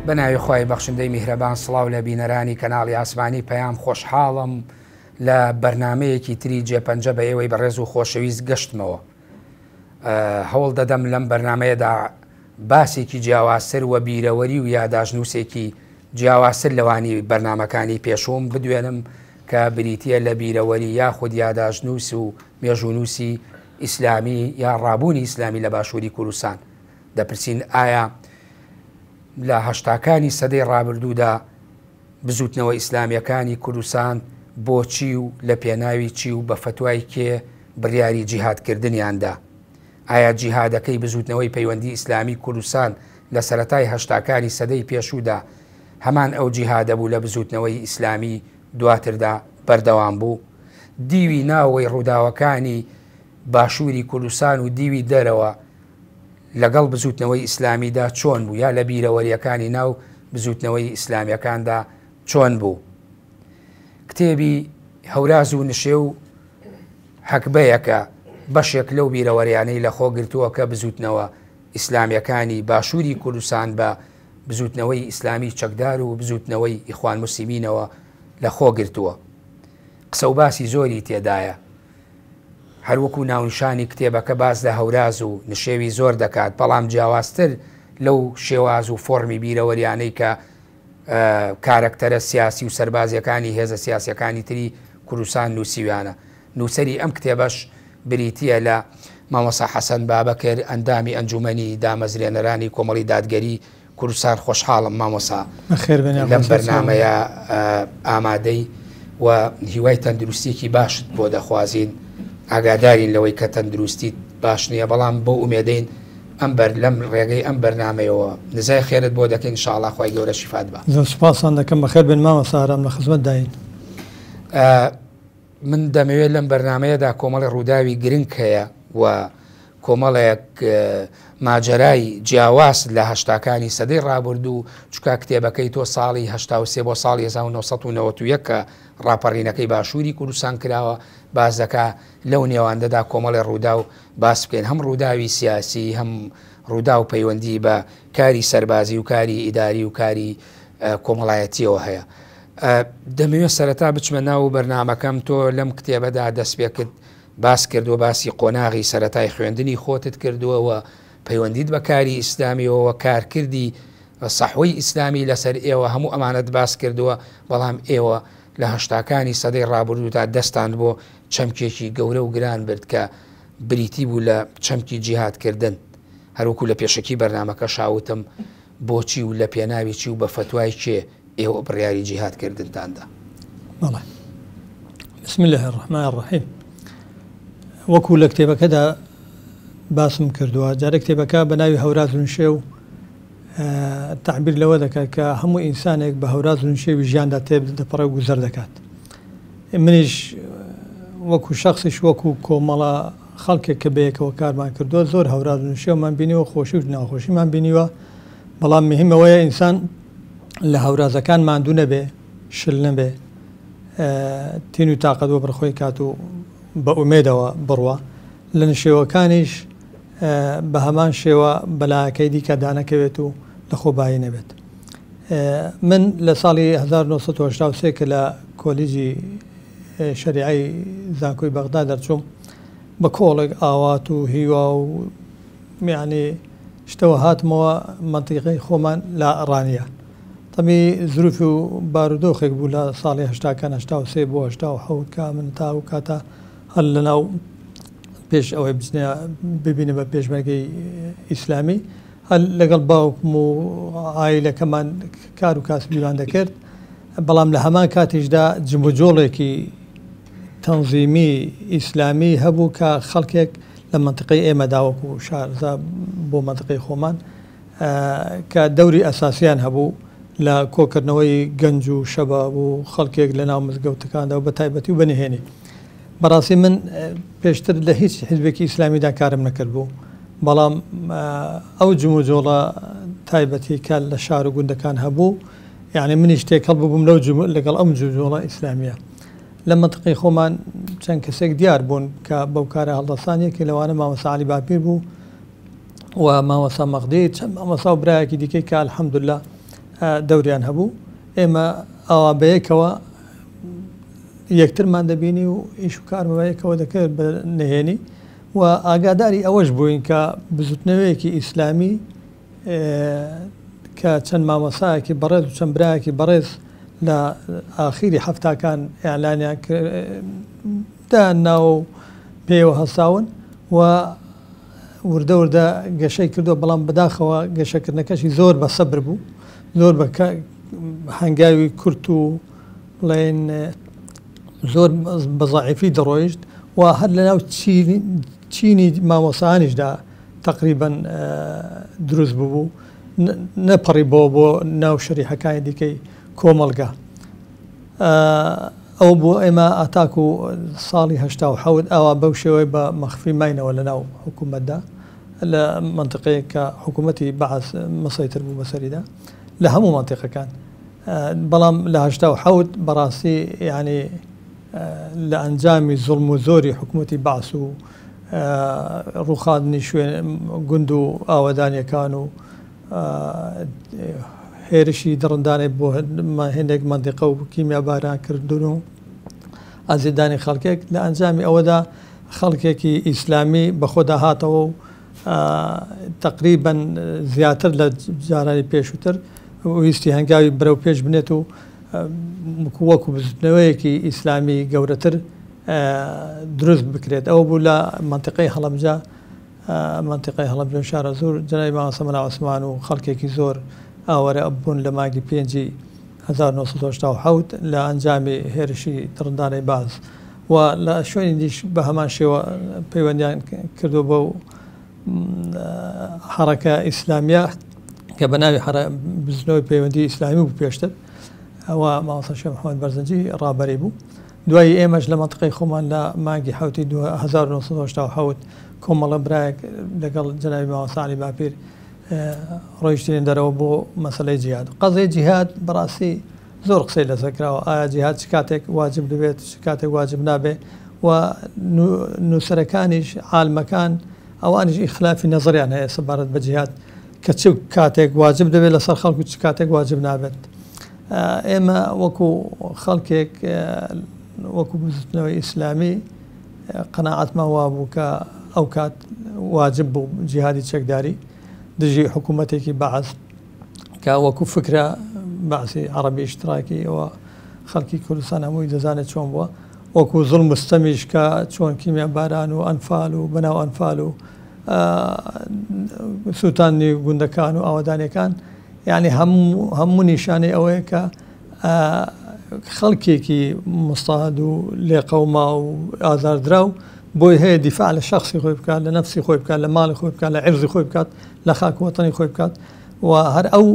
بە ناوی خوای بەخشندەی میهرەبان سڵاو لە بینەرانی کەناڵی ئاسمانی پەیام خۆشحاڵم لە بەرنامەیەکی تری جێپەنجە بە ئێوەی بەڕێز و خۆشەویست گەشتمەوە هەوڵ دەدەم لەم بەرنمەیەدا باسێکی جیاوازتر و بیرەوەری و یاداشنووسێکی جیاوازتر لەوانی بەرنمەکانی پێشووم بدوێنم کە بریتە لە بیرەوەری یاخود یاداشنووس و مێژوونووسی ئیسلامی یا ڕابوونی ئیسلامی لە باشووری کوردستان. دەپرسین ئایا لە هەشتاکانی سەدەی ڕابردوودا بزووتنەوە ئیسلامییەکانی کوردستان بۆچی و لە پێناوی چی و بە فەتوای کێ بڕیاری جیهادکردنیان دا؟ ئایا جیهادەکەی بزووتنەوەی پەیوەندی ئیسلامی کوردستان لە سەرەتای هەشتاکانی سەدەی پێشوودا هەمان ئەو جیهادە بوو لە بزووتنەوەی ئیسلامی دواتردا بەردەوام بوو؟ دیوی ناوەوەی ڕووداوەکانی باشووری کوردستان و دیوی دەرەوە لەگەڵ بزووتنەوەی ئیسلامیدا چۆن بوو یا لە بیرەوەرییەکانی ناو بزووتنەوەی ئیسلامییەکاندا چۆن بوو؟ کتێبی هەوراز و نشێو هەکبەیەکە بەشێک لەو بیرەوەریانەی لەخۆ گرتووە کە بزووتنەوە ئیسلامییەکانی باشووری کوردستان بە بزووتنەوەی ئیسلامی چەکدار و بزووتنەوەی ئیخوان موسلیمینەوە لەخۆ گرتووە. قسە و باسی زۆری تێدایە. هەروەکو ناونیشانی کتێبەکە باس لە هەوراز و نشێوی زۆر دەکات، بەڵام جیاوازتر لەو شێواز و فۆڕمی بیرەوەریانەی کە کارەکتەرە سیاسی و سەربازیەکانی هێزە سیاسیەکانی تری کوردستان نووسیویانە. نووسەری ئەم کتێبەش بریتییە لە مامۆستا حەسەن بابەکر، ئەندامی ئەنجوومەنی دامەزرێنەرانی کۆمەڵی دادگەری کوردستان خۆشحاڵم مامۆستا لەم بەرنامەیە ئامادەی و هیوای تەندروستیەکی باشت بۆ دەخوازین ئاگادارین لەوەی کە تەندروستیت باش نییە بەڵام بۆ ئومێدەین ئەم بەر لەم ڕێگەی ئەم بەرنمەیەوە نزای خێرت بۆ دەکەین شاڵا خی گەورە شیفات بە زۆر سوپاستان دەکەم بەخێر بێن مامۆستا ئارام لە خزمەت داین. من دەمەوێت لەم بەرنامەیەدا کۆمەڵی ڕووداوی گرنگ هەیە و کۆمەڵێک ماجەرای جیاواز لە هەشتاکانی سەدەی ڕابردوو، چونکە کتێبەکەی تۆ ساڵی 83 بۆ ساڵی 1991 کە ڕاپەڕینەکەی باشووری کوردستان کراوە باس دەکا، لەو نێواندەدا کۆمەڵێ ڕووداو باس بکەین، هەم ڕووداوی سیاسی، هەم ڕووداو پەیوەندی بە کاری سەربازی و کاری ئیداری و کاری کۆمەڵایەتییەوە هەیە. دەمەوێت سەرەتا بچمە ناو بەرنامەکەم، تۆ لەم کتێبەدا دەستپێکرد باس کردووە، باسی قۆناغی سەرەتای خوێندنی خۆتت کردووە و پەیوەندیت بە کاری ئیسلامیەوە و کارکردی سەحوەی ئیسلامی لەسەر ئێوە، هەموو ئەمانەت باس کردووە، بەڵام ئێوە لە هەشتاکانی سەدەی ڕابردوودا دەستان بۆ چەمکێکی گەورە و گران برد کە بریتی بوو لە چەمکی جیهادکردن، هەروەکو لە پێشەکی بەرنامەکەشا وتم بۆچی و لە پێناوی چی و بە فەتوای کێ ئێوە بڕیاری جیهاد کردنتان دا؟ بەڵێ بسم اللە الرحمن الرحیم وەکو لە کتێبەکەدا باسم کردووە جارێ کتێبەکە بە ناوی هەوراز و نشێو تەعبیر لەوە دەکات کە هەموو ئینسانێک بە هەوراز و نشێوی ژیاندا تێ دەپەڕێ و گوزەر دەکات منیش وەکو شخصیش وەکو کۆمەڵە خەڵکێک کە بەیەکەوە کارمان کردووە زۆر هەوراز و نشێومان بینیوە خۆشی و ناخۆشیمان بینیوە بەڵام مهم ئەوەیە ئینسان لە هەورازەکان ماندوو نەبێ، شل نەبێ، تین و تاقەت وەبەر خۆی کات و بە ئومێدەوە بڕوا. لە نشێوەکانیش بە هەمان شێوە بەلایەکەی دیکە دانەکەوێت و لە خۆبایی نەبێت. من لە ساڵی 1983 کە لە کۆلیجی شەریعەی زانکۆی بەغدا دەرچووم، بە کۆڵێک ئاوات و هیوا و یانی شتەوە هاتمەوە مەنتیقەی خۆمان لە ڕانیە. تەبی زروف و بارودۆخێک بوو لە ساڵی هەشتاکان 83 بۆ 87 کە من تا ئەو کاتە هەر لە ناو پێش ئەوەی بچنە ببینە بە پێشمەرگەی ئیسلامی هەر لەگەڵ باوکم و عایلەکەمان کار و کاسبیمان دەکرد بەڵام لە هەمان کاتیشدا جموجۆڵێکی تەنزیمی ئیسلامی هەبوو کە خەڵکێک لە مەنتیقەی ئێمەدا وەکو شارەزا بۆ مەنتیقەی خۆمان کە دەوری ئەساسیان هەبوو لە کۆکردنەوەی گەنج و شەباب و خەڵکێک لە ناو مزگەوتەکاندا و بە تایبەتی و بە نهێنی. بەڕاستی من پێشتر لە هیچ حیزبێکی ئیسلامیدا کارم نەکردبوو، بەڵام ئەو جموجۆڵە تایبەتی کە لە شار و گوندەکان هەبوو، یانی منیش تێکەڵ ببووم لەو لەگەڵ ئەم جموجۆڵە ئیسلامییە. لە مەنتقەی خۆمان چەند کەسێک دیار بوون کە بەو کارە هەڵدەستان، یەکێک لەوانە مامۆستا عەلی باپیر بوو و مامۆستا مەغدیر، چەند مامۆستا و برایەکی دیکەی کە الحمدللە. دەوریان هەبوو. ئێمە ئاوا بەیەکەوە یەکترمان دەبینی و ئیش و کارمان بەیەکەوە دەکرد بە نهێنی و ئاگاداری ئەوەش بووین کە بزوتنەوەیەکی ئیسلامی کە چەند مامۆستایەکی بەڕێز و چەند برایەکی بەڕێز لە ئاخیری حەفتاکان ئیعلانیان دایان ناوە و پێیەوە هەستاون و وردە وردە گەشەی کردووە، بەڵام بەداخەوە گەشەکردنەکەشی زۆر بە سەبر بوو، زۆر بە هەنگاوی کورت و بڵێن زۆر بە زەعیفی دەڕۆیشت و هەر لەناو چینی مامۆستایانیشدا تەقریبەن دروست ببوو، نەپەڕیبەوە بۆ ناو شەریحەکانی دیکەی کۆمەڵگا. ئەوە بوو ئێمە ئاتاکو ساڵی 87 ئاوا بەو شێوەیە بە مەخفی ماینەوە لە ناو حکوومەتدا لە مەنتیقەیەک کە حکوومەتی بەعس مەسەیتر بوو بەسەریدا لە هەموو مەنتیقەکان. بەڵام لە 87 بەڕاستی یانی لە ئەنجامی زوڵم و زۆری حکوومەتی بەعس و ڕووخاندنی شوێن گوند و ئاوەدانیەکان و هێرشی دڕندانەی بۆ هێندێک مەنتیقە و کیمیاباران کردن و ئازیدانی خەڵکێک لە ئەنجامی ئەوەدا خەڵکێکی ئیسلامی بەخۆدا هاتەوە و تقریبا زیاتر لە جارانی پێشووتر ویستی هەنگاوی بەرەو پێش بنێت و وەکو بزوتنەوەیەکی ئیسلامی گەورەتر دروست بکرێت. ئەوە بوو لە مەنتیقەی هەڵەبجە، مەنتیقەی هەڵەبجە و شارەزوور جەنابی مامۆستا مەلا عوسمان و خەڵکێکی زۆر ئاوارە بوون لە مانگی پێنجی 1987 لە ئەنجامی هێرشی دڕندانەی بەعس و لە شوێنی دیش بە هەمان شێوە پەیوەندیان کردو بەو حەڕەکە ئیسلامیە کە بە ناوی بزنەوەی پەیوەندی ئیسلامی بوو پێشتر، ئەوە مامۆستا شێخ محەممەد بەرزنجی ڕابەری بوو. دوایی ئێمەش لە مەنتقەی خۆمان لە مانگی حەوتی 1987 کۆمەڵە برایەک لەگەڵ جەنابی مامۆستا عەلی باپیر ڕۆیشتینە دەرەوە بۆ مەسەلەی جیهاد. قەزیەی جیهاد بەڕاستی زۆر قسەی لەسەر کراوە، ئایا جیهاد چ کاتێک واجب دەبێت، چ کاتێک واجب نابێ و نووسەرەکانیش عالمەکان ئەوانیش ئیخلافی نەزەریان هەیە سەبارەت بە جیهاد کە چ کاتێک واجب دەبێت لەسەر خەڵک و چ کاتێک واجب نابێت. ئێمە وەکو خەڵکێک وەکو بزوتنەوەی ئیسلامی قەناعەتمان وابوو کە ئەو کات واجب بوو جیهادی چەکداری دژی حکوومەتێکی بەعس کە وەکو فکرە بەعسی عەڕەبی ئیشتراکی ئەوە خەڵکی کوردستان هەمووی دەزانێت چۆن بووە، وەکو زوڵم و ستەمیش کە چۆن کیمیا باران و ئەنفال و بەناو ئەنفال و سووتاندنی گوندەکان و ئاوەدانیەکان، یعنی هەموو نیشانەی ئەوەیە کە خەڵکێکی مستعد و لێقەوما و ئازاردراو بۆی هەیە دیفاع لە شخصی خۆی بکات، لە نەفسی خۆی بکات، لە ماڵی خۆی بکات، لە عرضی خۆی بکات، لە خاک وەتەنی خۆی بکات و هەر ئەو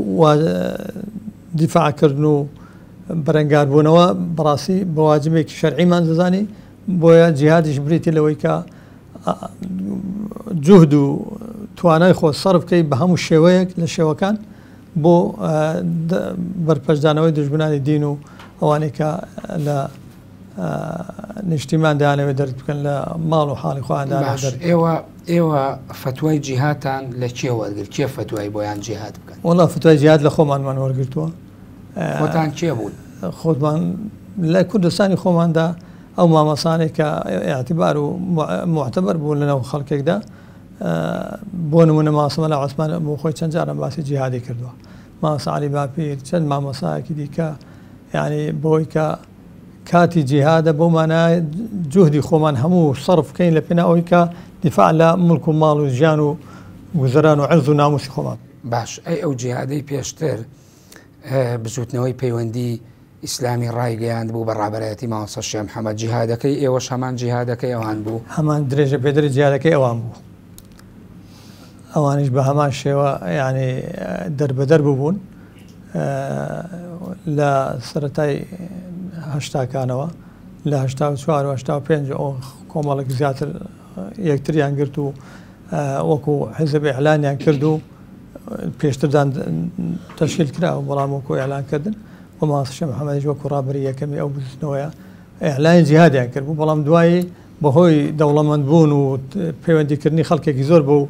دیفاعکردن و بەرەنگاربوونەوە بەڕاستی بە واجبێکی شەرعیمان دەزانی. بۆیە جیهادیش بریتی لەوەی کە جوهد و توانای خۆ سەرف بکەی بە هەموو شێوەیەک لە شێوەکان بۆ بەرپەرچدانەوەی دوژمنانی دین و ئەوانەی کە لە نیشتیمان دەیانەوێت دەرت بکەن لە ماڵ و حاڵی خۆیان دانەوێت دەرت بکەن. ئێوە فەتوای جیهادتان لە کێ وەرگرت؟ کێ فەتوای بۆیان جیهاد بکەن؟ وەڵا فەتوای جیهاد لە خۆمانمان وەرگرتووە. خۆتان کێ بوون؟ خۆمان لە کوردستانی خۆماندا ئەو مامۆستانەی کە ئیعتیبار و موعتەبەر بوون لەناو خەڵکێکدا، بۆ نموونە مامۆستا مەلا عوسمان بۆ خۆی چەند جاران باسی جیهادی کردووە، مامۆستا عەلی باپیر، چەند مامۆستایەکی دیکە، یعنی بۆی کە کاتی جیهادە بەو مانایە جوهدی خۆمان هەموو سەرف بکەین لە پێناو ئەوەی کە دیفاع لە مڵک و ماڵ و ژیان و گوزەران و عرض و ناموسی خۆمان. باش ئەی ئەو جیهادەی پێشتر بزوتنەوەی پەیوەندی ئیسلامی ڕایگەیاند بوو بە ڕابەرایەتی مامۆستا شێخ محەمەد، جیهادەکەی ئێوەش هەمان جیهادەکەی ئەوان بوو؟ هەمان درێژە پێدەری جیهادەکەی ئەوان بوو. ئەوانیش بە هەمان شێوە یعنی دەربەدەر ببوون لە سەرەتای هەشتاکانەوە لە 84 و 85 ئەو کۆمەڵێک زیاتر یەکتریان گرت و وەکو حیزب ئیعلانیان کرد و پێشتردان تەشکیل کرا بەڵام وەکو ئیعلان کردن و مامۆستا شێخ محەممەدیش وەکو ڕابەری یەکەمی ئەو بزوتنەوەیە ئیعلانی جیهادیان کرد بوو، بەڵام دوایی بەهۆی دەوڵەمەند بوون و پەیوەندیکردنی خەڵکێکی زۆر بەو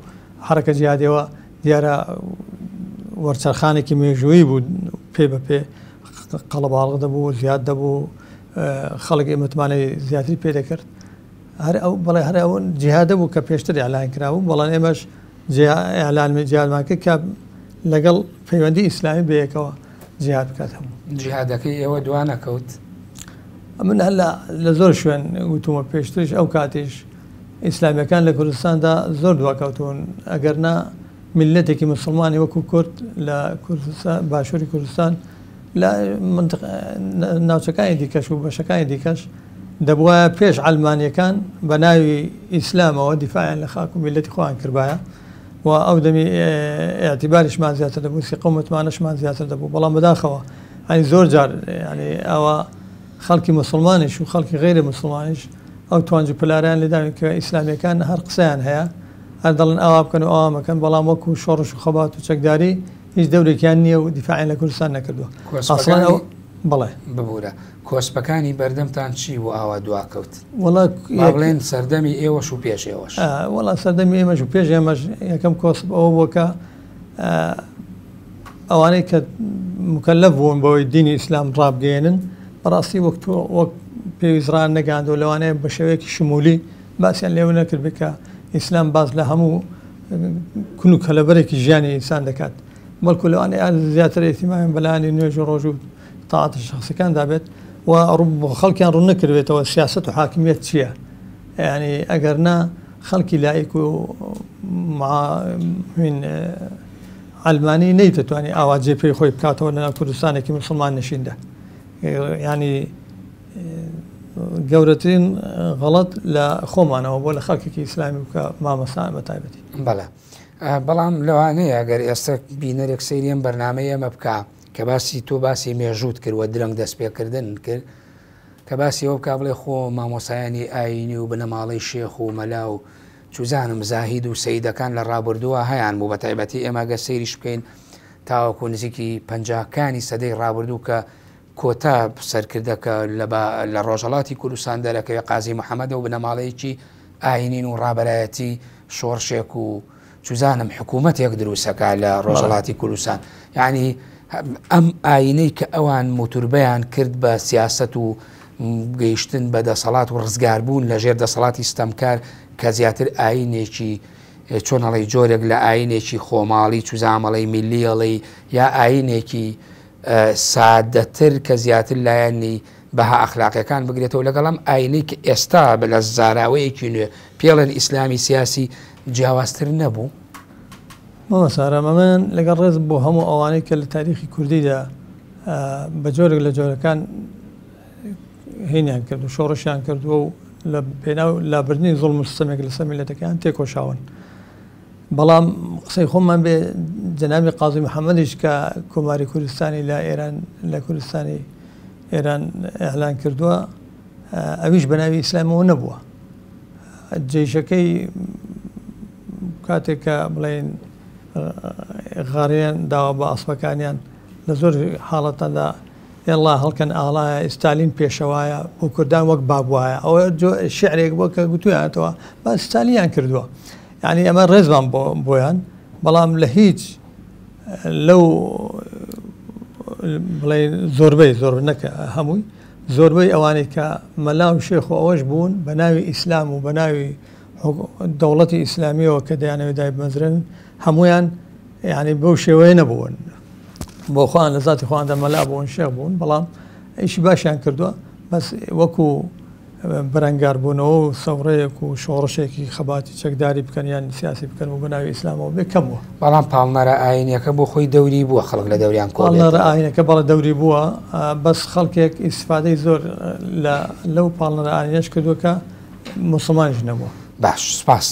حەرەکە جیهادیەوە دیارە وەرچەرخانێکی مێژوویی بوو. پێ بە پێ قەڵەباڵغ دەبوو زیاد دەبوو خەڵک متمانەی زیاتری پێ دەکرد. هەر ئەو بەڵێ هەر ئەو جیهادە بوو کە پێشتر ئیعلان کرابوو، بەڵام ئێمەش ئیعلان جیهادمان کرد کە لەگەڵ پەیوەندی ئیسلامی بەیەکەوە جیهاد بکات هەموو. جیهادەکەی ئێوە دوا نەکەوت؟ من هەر لە زۆر شوێن وتومە پێشتریش ئەو کاتیش ئیسلامیەکان لە کوردستاندا زۆر دواکەوتوون، ئەگەر نا میللەتێکی موسڵمانی وەکو کورد لە کوردستان باشووری کوردستان لە ناوچەکانی دیکەش و بەشەکانی دیکەش دەبوایە پێش عەلمانیەکان بە ناوی ئیسلامەوە دیفاعیان لە خاک و میللەتی خۆیان کردبایە و ئەو دەمی ئیعتیباریشمان زیاتر دەبوو سیقە و متمانەشمان زیاتر دەبوو بەڵام بەداخەوە ینی زۆر جار ینی ئەوە خەڵکی موسڵمانیش و خەڵکی غەیرە موسڵمانیش ئەو توانج و پلارەیان لێداوین کە ئیسلامیەکان هەر قسەیان هەیە هەر دەڵێن ئاوا بکەن و ئاوا مەکەن بەڵام وەکو شۆڕش و خەبات و چەکداری هیچ دەورێکیان نییە و دیفاعیان لە کوردستان نەکردووە. ئەسڵەن ئەو کۆسپەکانی بەڵێ. ببورە کۆسپەکانی بەردەمتان چی بوو ئاوا دواکەوت؟ وەڵا با بڵێین سەردەمی ئێوەش و پێش ئێوەش. وەڵا سەردەمی ئێمەش و پێش ئێمەش یەکەم کۆسپ ئەوە بووە کە ئەوانەی کە مکەلەف بوون بەوەی دینی ئیسلام ڕابگەیەنن بەڕاستی وەک تۆ وەک پێویست ڕایان نەگەیاندووە لەوانەیە بە شێوەیەکی شمولی باسیان لێوە نەکردبێت کە ئیسلام باس لە هەموو کون و کەلەبەرێکی ژیانی ئینسان دەکات بەڵکو لەوانەیە زیاتر ئیهتیمامیان بە لایەنی نوێژ و ڕۆژ و تاعەتە شەخسیەکاندا بێت و خەڵکیان ڕوون نەکردبێتەوە سیاسەت و حاکمیەت چییە یعنی ئەگەر نا خەڵکی لایک و هین عەلمانی نەیدەتوانی ئاوا جێ پێی خۆی بکاتەوە لەناو کوردستانێکی موسڵمان نشیندا یعنی گەورەترین غەڵەت لە خۆمانەوە بۆ لە خەڵکێکی ئیسلامی بکە مامۆستایان بە تایبەتی. بەڵێ بەڵام لەوانەیە ئەگەر ئێستا بینەرێک سەیری ئەم بەرنامەی ئێمە بکا کە باسی تۆ باسی مێژووت کرد و درەنگ دەستپێکردن کرد کە باسی ئەوە بکا بڵێ خۆ مامۆسایانی ئایینی و بنەماڵەی شێخ و مەلا و چوزانم زاهید و سەیدەکان لە ڕابردووە هەیان بوو بە تایبەتی ئێمە گەر سەیریش بکەین تاوەکو نزیکی پەنجاکانی سەدەی ڕابردوو کە کۆتا سەرکردە کە لە ڕۆژهەڵاتی کوردستان دەرەکەوێ قازی محەمەدە و بنەماڵەیەکی ئاینین و ڕابەرایەتی شۆڕشێک و چوزانم حکوومەتێک دروستەکە لە ڕۆژهەڵاتی کوردستان یعنی ئەم ئاینەی کە ئەوان موتوربەیان کرد بە سیاست و گەیشتن بە دەسەڵات و ڕزگاربوون لە ژێر دەسەڵاتی ستەمکار کە زیاتر ئاینێکی چۆن ئەڵێی جۆرێک لە ئاینێکی خۆماڵی چوزامەڵی میلیەڵی یا ئاینێکی سادەتر کە زیاتر لایەنی بەها ئەخلاقیەکان بگرێتەوە لەگەڵ ئەم ئاینەی کە ئێستا بە لە زاراوەیەکی نوێ پێڵێن ئیسلامی سیاسی جیاوازتر نەبوو؟ مامۆستا ئارام ئەمەیان لەگەڵ ڕێزم بۆ هەموو ئەوانەی کە لە تاریخی کوردیدا بە جۆرێک لە جۆرەکان هینیان کرد و شۆڕشیان کردووە و لە پێناو لابردنی زوڵم و ستەمێک لەسەر میللەتەکەیان تێکۆشاون. بەڵام قسەی خۆمان بێ جەنابی قازی محەممەدیش کە کۆماری کوردستانی لە ئێران لە کوردستانی ئێران ئیعلان کردووە ئەویش بە ناوی ئیسلامەوە نەبووە جەیشەکەی کاتێک کە بڵێن غاریان داوە بە ئەسپەکانیان لە زۆر حاڵەتەدا یەڵا هەڵکەن ئاڵایە ئیستالین پێشەوایە بۆ کوردان وەک باب وایە ئەوە شعرێک بووە کە گوتویانەتەوە باس ستالینیان کردووە یعنی ئەمە ڕێزمان بۆ بۆیان بەڵام لە هیچ لەو بڵێ زۆربەی زۆر نەکە هەمووی زۆربەی ئەوانەی کە مەلا و شێخ و ئەوەش بوون بە ناوی ئیسلام و بە ناوی دەوڵەتی ئیسلامیەوە کە دەیانەوێت دایبمەزرێنن هەمویان یعنی بەو شێوەیە نەبوون بۆ خۆیان لە زاتی خۆیاندا مەلا بوون شێخ بوون بەڵام ئیشی باشیان کردووە بەس وەکو بەرەنگاربوونەوە و سەوڕەیەک و شۆڕشێکی خەباتی چەکداری بکەن یان سیاسی بکەن و بە ناوی ئیسلامەوە بێ کەم بووە. بەڵام پاڵنەرە ئایینیەکە بۆ خۆی دەوری بووە خەڵک لە دەوریان کۆ پاڵنەرە بێتەوە. ئایینەکە بەڵێ دەوری بووە بەس خەڵکێک ئیستفادەی زۆر لە لەو پاڵنەرە ئایینەش کردووە کە موسڵمانیش نەبووە. باش سوپاس.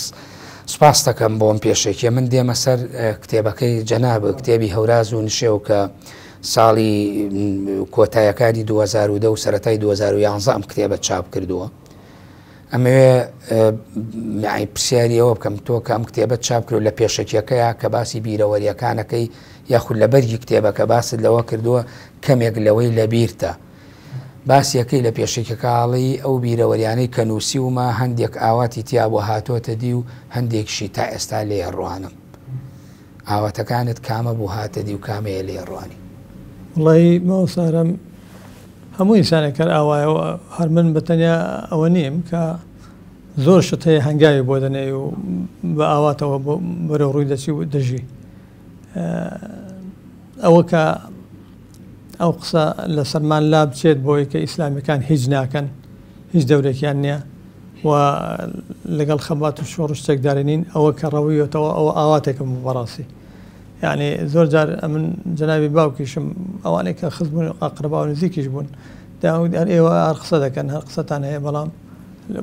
سوپاست دەکەم بۆ ئەم پێشەکیە. من دێمە سەر کتێبەکەی جەنابت، کتێبی هەوراز و نشێو کە ساڵی کۆتایەکانی 2010 و سەرەتای 2011 ئەم کتێبە چاپ کردووە. ئەمەوێ پرسیاری ئەوە بکەم تۆ کە ئەم کتێبە چاپ کرد لە پێشەکیەکەیە کە باسی بیرەوەریەکانەکەی یاخود لە بەرگی کتێبەکە باست لەوە کردووە کەمێک لەوەی لەبیرتە باسیەکەی لە پێشەکیەکە ئەڵێی ئەو بیرەوەریانەی کە نووسیومە هەندێک ئاواتی تیا بووە هاتۆتە دی و هەندێکیشی تا ئێستا لێی ئەڕوانم. ئاواتەکانت کامە بوو هاتە دی و کامەیە لێی ئەڕوانی؟ وەڵایی مامۆستا ئارام هەموو ئینسانێک هەر ئاوایە و هەر من بە تەنیا ئەوە نیم کە زۆر شت هەیە هەنگاوی بۆ دەنێی و بە ئاواتەوە بەرەو ڕووی دەچی و دەژی. ئەوە کە ئەو قسە لە سەرمان لا بچێت بۆی کە ئیسلامیەکان هیچ ناکەن هیچ دەورێکیان نییە و لەگەڵ خەبات و شۆڕش چەکداری نین ئەوە کە ڕەویەتەوە ئەوە ئاواتێکم بوو بەڕاستی یعنی زۆر جار ئەمن جەنابی باوکیشم ئەوانەی کە خزم و ئەقربا و نزیکیش بوون داود هەر ئێوە هەر قسە دەکەن هەر قسەتان هەیە بەڵام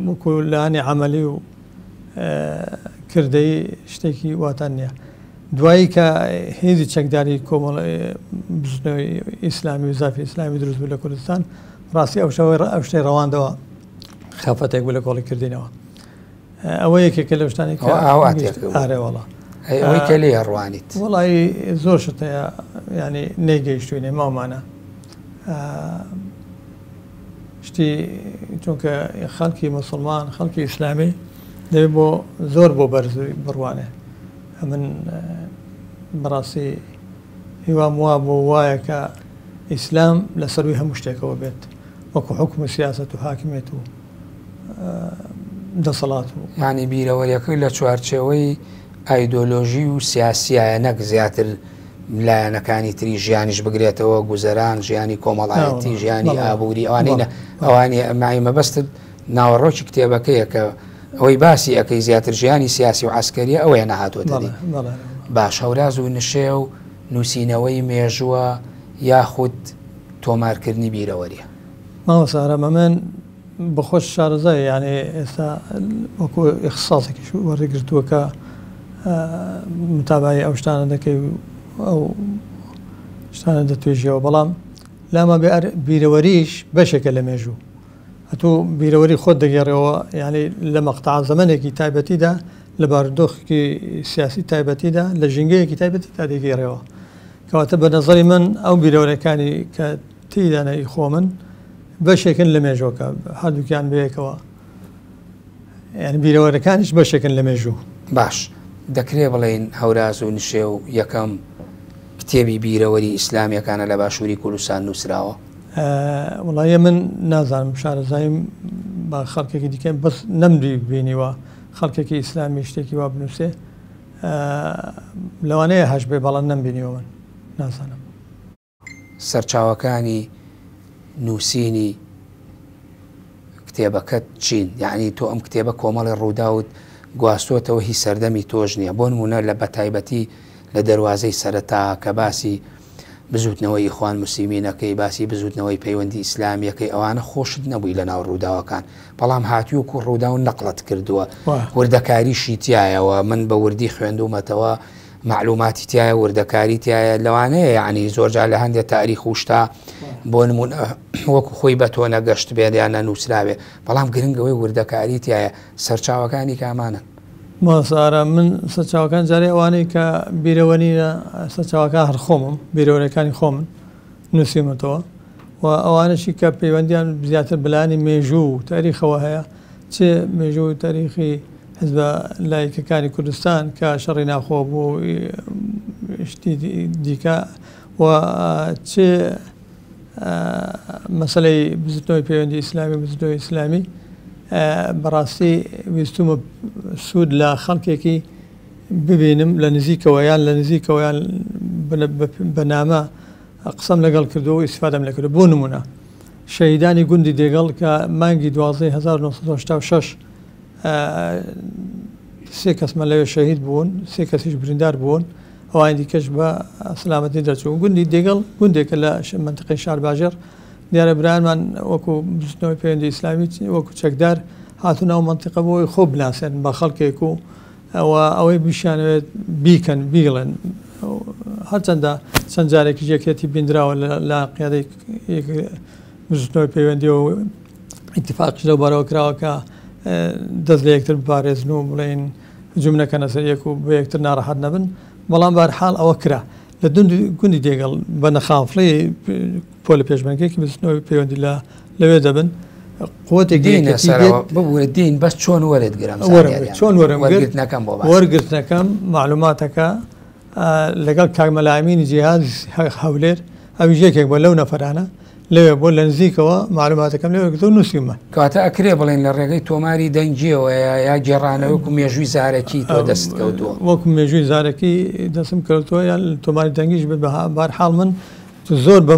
وەکو لانی عەمەلی و کردەیی شتێکی واتان نییە. دوایی کە هێزی چەکداری کۆمەڵ بزوتنەوەی ئیسلامی و زافی ئیسلامی دروست بوو لە کوردستان ڕاستی ئەو شەوەی ئەو شتەی ڕەواندەوە خەفەتێک بوو لە کۆڵی کردینەوە ئەوە یەکێکە لەو شتانەی کە ئاواتێک ئارێ وەڵا ئەوەی کە لێ ڕوانیت وەڵی زۆر شت هەیە ینی نەیگەیشتوینێ ماومانە شتی چونکە خەڵکی مسلمان خەڵکی ئیسلامی دەبێت بۆ زۆر بۆ بەرزوی بڕوانێ ئەمن بەڕاستی هیوام وا بوو وایە کە ئیسلام لە سەروی هەموو شتێکەوە بێت وەکو حوکم و سیاسەت و حاکمیەت و دەسەڵات و. یانی بیرەوەریەکەی لە چوارچێوەی ئایدۆلۆژی و سیاسیایە نەک زیاتر لایەنەکانی تری ژیانیش بگرێتەوە گوزەران ژیانی کۆمەڵایەتی ژیانی ئابووری ئەوانەی ئەوانی ئەمای مەبەستت ناوەڕۆکی کتێبەکەیە کە ئەوەی باسی ئەەکەی زیاتر ژیانی سیاسی و عسکەریە ئەوەیە نەهاتووەتە دی باش هەوراز و نشێو نووسینەوەی مێژووە یاخود تۆمارکردنی بیرەوەریە. مامۆستا ئارام ئەمن بەخۆش شارەزای یانێ ئێستا وەکو ئیختصاصێکیش وەرگرتووە کە متابعەی ئەو شتانە دەکەی و ئەو شتانە دەتوێژیەوە بەڵام لامان بێ بیرەوەریش بەشێکە لە مێژوو ئەتوو بیرەوەری خۆت دەگێڕێەوە یعنی لە مەقتەع زەمەنێکی تایبەتیدا لە بارودۆخێکی سیاسی تایبەتیدا لە ژینگەیەکی تایبەتیدا دەگێڕێەوە کەواتە بە نەزەری من ئەو بیرەوەرەکانی کە تێیدانە ئی خۆمن بەشێکن لە مێژووەکە هەردووکیان بەیەکەوە یعنی بیرەوەرەکانیش بەشێکن لە مێژوو. باش دەکرێ بڵێین هەوراز و نشێو یەکەم کتێبی بیرەوەری ئیسلامیەکانە لە باشووری کوردستان نووسراوە؟ وەڵایە من نازانم شارەزاییم بە خەڵکێکی دیکە بەس نەمدی بینیوە خەڵکێکی ئیسلامی شتێکی وا بنووسێ لەوانەیە هەش بێ بەڵام نەمبینیوە من نازانم. سەرچاوەکانی نووسینی کتێبەکەت چین؟ یەعنی تۆ ئەم کتێبە کۆمەڵی ڕووداوت گواستۆتەوە هی سەردەمی تۆش نییە بۆ نموونە لە بەتایبەتی لە دەروازەی سەرەتا کە باسی بزوتنەوەی ئیخوان موسلیمینەکەی باسی بزوتنەوەی پەیوەندی ئیسلامیەکەی ئەوانە خۆشت نەبووی لە ناو ڕووداوەکان بەڵام هاتووی وەکو ڕووداو نەقڵت کردووە وردەکاریشی تایەوە من بە وردی خوێندومەتەوە مەعلوماتی تایە وردەکاری تایە لەوانەیە یعنی زۆرجار لە هەندێک تاریخ و شتا بۆ نمونە وەکو خۆی بە تۆ نەگەشت بێت یان نەنووسراوێ بەڵام گرنگەوەی وردەکاری تایە سەرچاوەکانی کامانن؟ مامۆستا ئارام من سەرچاوەکان جارێ ئەوانەی کە بیرەوەرینە سەرچاوەکان هەر خۆمم بیرەوەرەکانی خۆمن نووسیومەتەوە و ئەوانەشی کە پەیوەندیان زیاتر بەلایەنی مێژوو و تاریخەوە هەیە چ مێژوو و تاریخی حزبە لایکەکانی کوردستان کە شەڕی ناخۆ بوو شتی دیکە و چ مەسەلەی بزوتنەوەی پەیوەندی ئیسلامی و بزوتنەوەی ئیسلامی بەڕاستی ویستومە سوود لە خەڵکێکی ببینم لە نزیکەوە یان لە نزیکەوە یان بە نامە قسەم لەگەڵ کردووە و ئیسفادەم لێ کردووە بۆ نمونە شەهیدانی گوندی دێگەڵ کە مانگی دوازدەی 1986 سێ کەسمان لەوێ شەهید بوون سێ کەسیش بریندار بوون ئەوانی دیکەش بە سەلامەتی دەرچوون. گوندی دێگەڵ گوندێکە لە مەنتیقەی شارباژێڕ. دیارە برایانمان وەکو بزوتنەوەی پەیوەندی ئیسلامی وەکو چەکدار هاتوون ئەو مەنتیقە بۆ ئەوەی خۆ بناسێنن بە خەڵکێک و و ئەوەی بیشیانەوێت بیکەن بیڵێن. هەرچەندە چەند جارێکیش یەکێتی بیندراوە لە قیادەی بزوتنەوەی پەیوەندیەوە و ئیتیفاقیش لەو بارەوە کراوە کە دەست لە یەکتر بپارێزن و بڵێن هجوم نەکەنە سەر یەک و بە یەکتر ناڕەحەت نەبن، بەڵام بەهەرحاڵ ئەوە کرا. لە گوندی دێگەڵ بە نەخافڵی پۆلە پێشمەرگەیەکی بزوتنەوەی پەیوەندی لە لەوێ دەبن قوتێک دێنە سەرەوە ببورە دین بەس چۆن وەرت گرم چۆن وەرم وەرگرتنەکەم بۆ وەرگرتنەکەم معلوماتەکە لەگەڵ کاک مەلا ئەمینی جیهاز هەولێر ئەویش یەکێک بووە لەو نەفەرانە لەوێ بووە لە نزیکەوە مەعلوماتەکەم لێ وەرگرتووە و نووسیومە. کەواتە ئەکرێ بڵێین لە ڕێگەی تۆماری دەنگییەوە یا گێڕانەوەی وەکو مێژووی زارەکی تۆ دەستت کەوتووە؟ وەکو مێژووی زارەکی دەستم کەوتووە یان تۆماری دەنگیش بێت بە هەرحاڵ من زۆر بە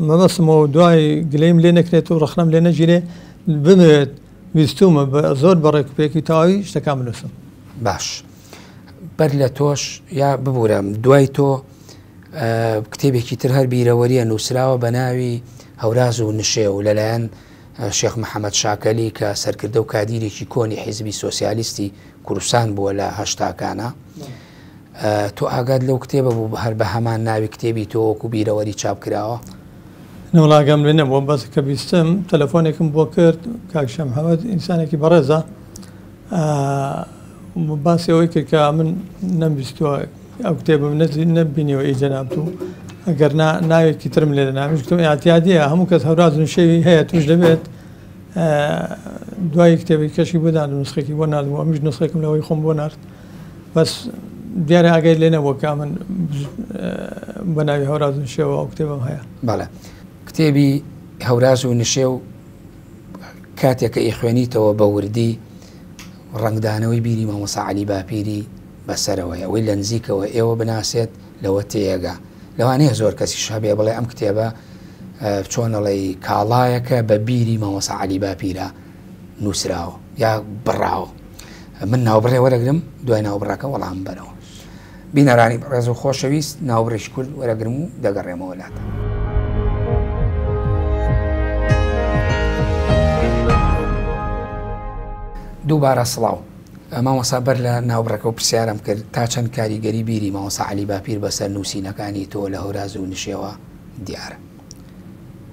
مەبەستمەوە دوای گلەییم لێ نەکرێت و ڕەخنەم لێ نەگیرێ بمەوێت ویستوومە زۆر بە ڕێکوپێکی تەواوی شتەکان بنووسم. باش بەر لە تۆش یا ببوورە دوای تۆ کتێبێکی تر هەر بیرەوەریە نووسراوە بە ناوی هەوراز و نشێو لەلایەن شێخ محەممەد شاکەلی کە سەرکردە و کادیرێکی کۆنی حیزبی سۆسیالیستی کوردستان بووە لە هەشتاکانە تۆ ئاگات لەو کتێبە بوو هەر بە هەمان ناوی کتێبی تۆ وەکو بیرەوەری چاپ کراوە؟ نەوەڵا ئاگام لێ نەبووە بەس کە بیستم تەلەفۆنێکم بۆ کرد کاک شێخ محەممەد ئینسانێکی بەڕێزە باسی ئەوەی کرد کە من نەمبیستووە ئەو کتێبم نەبینیوە ئی جەنابت و ئەگەر نا ناوێکی ترم لێ دەنا منیش گوتم ئیعتیادیە هەموو کەس هەوراز و نشێوی هەیە توش دەبێت دوای کتێبی کەشی بۆ ناردم نسخێکی بۆ ناردم و ئەمیش نسخێکم لەوەی خۆم بۆ نارد بەس دیارە ئاگای لێ نەبووە کە من بە ناوی هەوراز و نشێوە ئەو کتێبم هەیە. بەڵێ کتێبی هەوراز و نشێو کاتێک کە ئیخوێنیتەوە بە وردی ڕەنگدانەوەی بیری مامۆستا عەلی باپیری بەسەرەوەیە، ئەوەی لە نزیکەوە ئێوە بناسێت لەوە تێیەگا. لەوانەیە زۆر کەسیش هەبێ بڵێ ئەم کتێبە چۆن ئەڵێی کاڵایەکە بە بیری مامۆستا عەلی باپیرە نووسراوە یا بڕاوە. من ناوبڕێ وەرەگرم دوای ناوبڕەکە وەڵام بەرەوە. بینەرانی بەڕێز و خۆشەویست ناوبڕێکی کورت وەرەگرم و دەگەڕێمەوە لاتان. دووبارە سڵاو. مامۆستا بەر لە ناوبڕەکە و پرسیارم کرد تا چەند کاریگەری بیری مامۆستا عەلی باپیر بەسەر نووسینەکانی تۆ لە هەوراز و نشێوە دیارە؟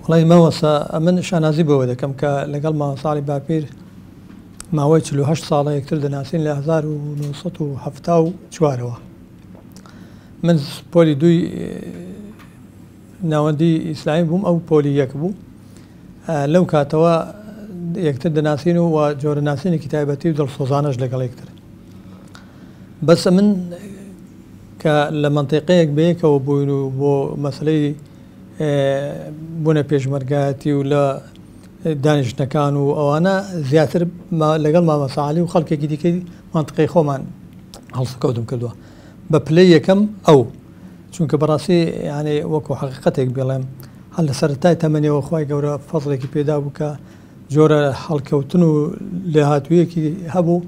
وەڵی مامۆستا ئەمن شانازی بەوە دەکەم کە لەگەڵ مامۆستا عەلی باپیر ماوەی 48 ساڵە یەکتر دەناسین لە 1974 ەوە من پۆلی دووی ناوەندی ئیسلامی بووم ئەو پۆلی یەک بوو لەو کاتەوە یەکتر دەناسین و جۆرە ناسینێکی تایبەتی و دڵسۆزانەش لەگەڵ یەکتر بەس من کە لە مەنتیقەیەک بەیەکەوە بووین و بۆ مەسلەی بوونە پێشمەرگایەتی و لە دانیشتنەکان و ئەوانە زیاتر لەگەڵ مامەسا عەلی و خەڵکێکی دیکەی مەنتیقەی خۆمان هەڵسوکەوتم کردووە بە پلەی یەکەم ئەو چونکە بەڕاستی یانی وەکو حەقیقەتێک بڵێم هەر لە سەرەتای تەمەنیەوە خوای گەورە فەزڵێکی پێدا بوو کە جۆرە هەڵکەوتن و لێهاتوویەکی هەبوو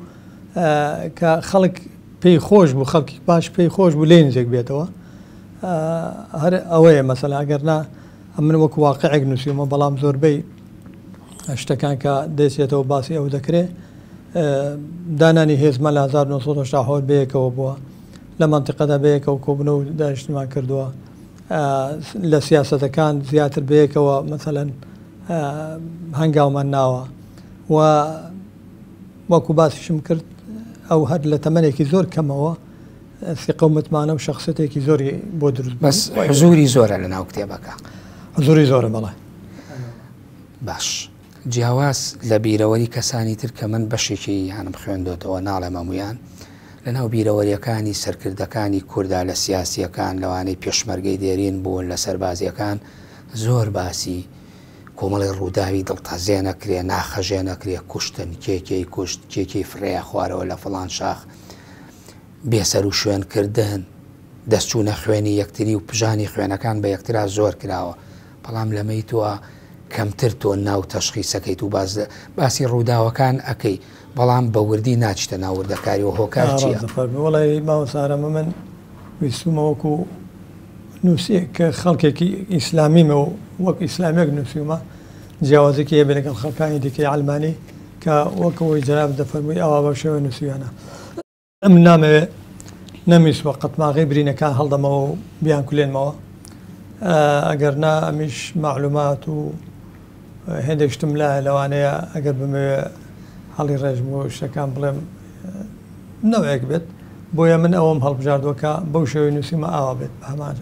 کە خەڵک پێی خۆش بوو خەڵکی باش پێی خۆش بوو لێی نزیک بێتەوە هەر ئەوەیە مەسەلا ئەگەر نا من وەکو واقعێک نووسیومە بەڵام زۆربەی شتەکان کە دەچێتەوە باسی ئەو دەکرێ دانانی هێزمان لە 1970 بەیەکەوە بووە لە مەنتیقەدا بەیەکەوە کۆبوونەوە و دانیشتنمان کردووە لە سیاسەتەکان زیاتر بەیەکەوە مەسەلەن هەنگاومان ناوە و وەکو باسیشم کرد ئەو هەر لە تەمەنێکی زۆر کەمەوە سیقە و متمانە و شخصێتێکی زۆری بۆ دروست بەس حزوری زۆرە لە ناو کتێبەکە حزوری زۆرە بەڵێ باش جیاواز لە بیرەوەری کەسانی تر کە من بەشێکی یانم خوێندۆتەوە ناڵێم هەموویان لەناو بیرەوەریەکانی سەرکردەکانی کوردا لە سیاسیەکان لەوانەی پێشمەرگەی دێرین بوون لە سەربازیەکان زۆر باسی کۆمەڵی ڕووداوی دڵتەزێن ئەکرێ ناخهەژێن ئەکرێ کوشتن کێ کێی کوشت کێ کێی فڕێیە خوارەوە لە فڵان شاخ بێسەروشوێن کردن دەستچوونە خوێنی یەکتری و پژانی خوێنەکان بە یەکترا زۆر کراوە بەڵام لەمەی تۆ کەمتر تۆ ناو تەشخیسەکەیت و باس باسی ڕووداوەکان ئەکەی بەڵام بە وردی ناچیتە ناو وردەکاریەوە هۆکار چیە؟ ڕاست دەفەرمووی وەڵای مامۆستا ئارام من ویستومە وەکو نووسێک کە خەڵکێکی ئیسلامیمە و وەک ئیسلامیەک نووسیومە جیاوازێکی هەبێ لەگەڵ خەڵکانی دیکەی عەلمانی کە وەک ئەوەی جەنابت دەفەرمووی ئاوا بەو شێوە نووسیویانە. ئەمن نامەوێ نەمویستوە قەتماغەی برینەکان هەڵدەمەوە و بیانکولێنمەوە، ئەگەر نا ئەمیش مەعلومات و هێندێک شتم لایە لەوانەیە ئەگەر بمەوێ هەڵی ڕێژم و شتەکان بڵێم نەوعێک بێت، بۆیە من ئەوەم هەڵبژاردووە کە بەو شێوەی نووسیومە ئاوا بێت بە هەمان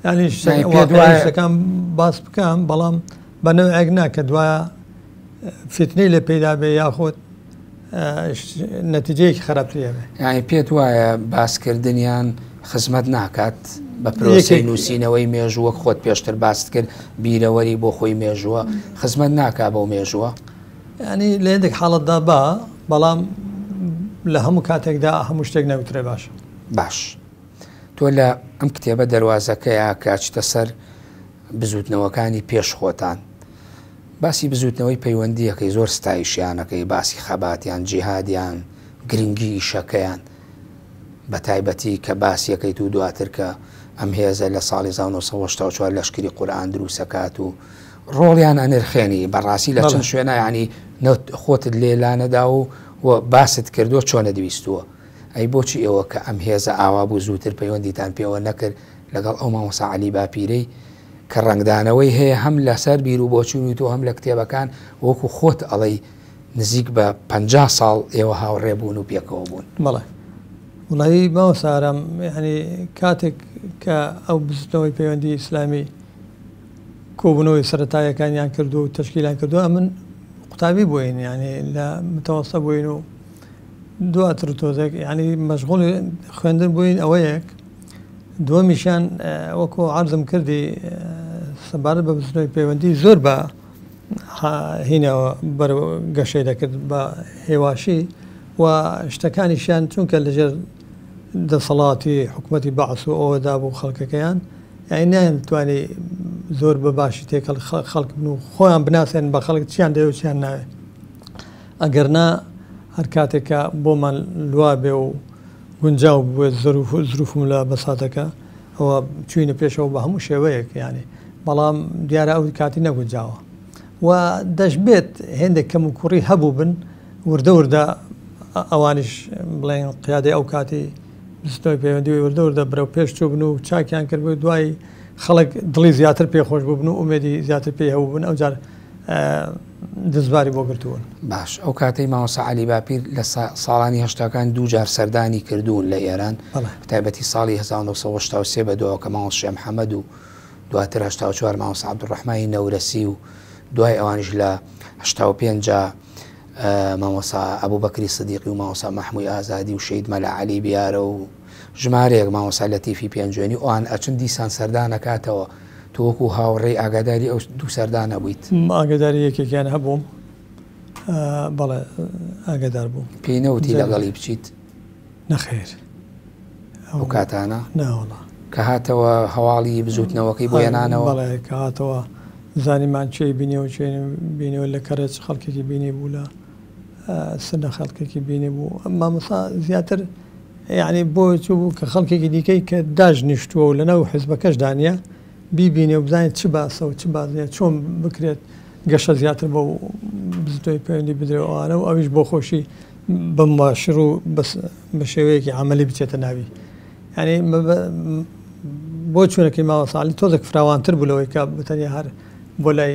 یانی شتەکان باس بکەم بەڵام بە نەوعێک نا کە دوایە فیتنەی لێ پەیدا بێ یاخود نەتیجەیەکی خراپتری هەبێ. یانی پێت وایە باسکردنیان خزمەت ناکات بە پرۆسەی نووسینەوەی مێژوو وەک خۆت پێشتر باست کرد بیرەوەری بۆ خۆی مێژووە خزمەت ناکا بەو مێژووە؟ یانی لە هێندێک حاڵەتدا با، بەڵام لە هەموو کاتێکدا هەموو شتێک نەوترێ باشە. باش تۆ لە ئەم کتێبە دەروازەکەیا کە ئەچیتە سەر بزووتنەوەکانی پێش خۆتان باسی بزووتنەوەی پەیوەندییەکەی زۆر ستایشیانەکەی باسی خەباتیان جیهادیان گرنگی ئیشەکەیان بە تایبەتی کە باسیەکەیت و دواتر کە ئەم هێزە لە ساڵی 1984 لەشکری قورئان دروسەکات و ڕۆڵیان ئەنرخێنی بەڕاستی لە چەند شوێنە ینی خۆتت لێ لانەدا و و باست کردووە چۆنە دویستووە ئەی بۆچی ئێوە کە ئەم هێزە ئاوا بوو زووتر پەیوەندیتان پێوە نەکرد لەگەڵ ئەو مامۆستا عەلی باپیرەی کە ڕەنگدانەوەی هەیە هەم لەسەر بیر و بۆچوونی تۆ هەم لە کتێبەکان وەکو خۆت ئەڵێی نزیک بە 50 ساڵ ئێوە هاوڕێ بوون و پێکەوە بوون. بەڵێ وڵی مامۆستا ئارام یعنی کاتێک کە ئەو بزوتنەوەی پەیوەندی ئیسلامی کۆبوونەوەی سەرەتایەکانیان کردو و تەشکیلان کردو ئەمن قوتابی بووین یعنی لە متەوەستە بووین و دواتر تۆزێک یعنی مەشغوڵی خوێندن بووین ئەوەیەک دووەمیشیان وەکو عەرزم کردی سەبارەت بە بزوتنەوەی پەیوەندی زۆر بە هینەوە بەرەو گەشەی دەکرد بە هێواشی و شتەکانیشیان چونکە لەژێر دەسەڵاتی حکوومەتی بەعس و ئەوەدا بوو خەڵکەکەیان یانی نایانتوانی زۆر بە باشی تێکەڵ خەڵک بن و خۆیان بناسێن بە خەڵک چیان دەوێت و چیان ناوێت ئەگەر نا هەر کاتێک کە بۆمان لوا بێ و گونجاو بوێت زروفم لە بەساتەکە ئەوە چوینە پێشەوە بە هەموو شێوەیەک یانی بەڵام دیارە ئەو کاتی نەگونجاوە و دەشبێت هێندێک کەم و کوڕی هەبوو بن وردە وردە ئەوانیش بڵێن قیادەی ئەو کاتی بزوتنەوەی پەیوەندی وردە وردە بەرەو پێش چوو بن و چاکیان کرد بوو دوای خەڵک دڵی زیاتر پێخۆش بوو بن و ئومێدی زیاتر پێی هەبوو بن ئەو جار دەستباری بۆ گرتوون. باش ئەو کاتەی مامۆستا عەلی باپیر لە ساڵانی هەشتاکان دوو جار سەردانی کردوون لە ئێران بەتایبەتی ساڵی 1983 بە دواوە کە مامۆستا شێخ محەمەد و دواتر 84 مامۆستا عەبدولڕەحمانی نەورەسی و دوای ئەوانیش لە 85 مامۆستا ئەبوبەکری سدیقی و مامۆستا مەحمووی ئازادی و شەهید مەلا عەلی بیارە و ژمارەیەک مامۆستا لەتیفی پێنجوێنی ئەوان ئەچن دیسان سەردان ئەکاتەوە تۆ وەکو هاوڕێی ئاگاداری ئەو دوو سەردانە بوویت؟ ئاگاداری یەکێکیان هەبووم بەڵێ ئاگادار بووم. پێی نەوتی لەگەڵی بچیت؟ نەخێر. ئەو کاتانە؟ نا وەڵا. کە هاتەوە هەواڵی بزووتنەوەکەی بۆ هێنانەوە؟ بەڵێ کە هاتەوە زانیمان کێی بینیوە کێی بینیوە لە کەرەج خەڵکێکی بینیبوو لە سنە خەڵکێکی بینیبوو مامۆستا زیاتر یەعنی بۆ چوو کە خەڵکێکی دیکەی کە داش نیشتووە و لەناو حزبەکەشدا نییە بیبینێ و بزانێت چ باسە و چ باس نییە چۆن بکرێت گەشە زیاتر بەو بزوتنەوەی پەیوەندی بدرێ و ئەوانە و ئەویش بۆ خۆشی بە مباشر و بە شێوەیەکی عەمەلی بچێتە ناوی یعنی بۆ چوونەکەی مامۆستا عەلی تۆزێک فراوانتر بوو لەوەی کە بەتەنیا هەر بۆ لای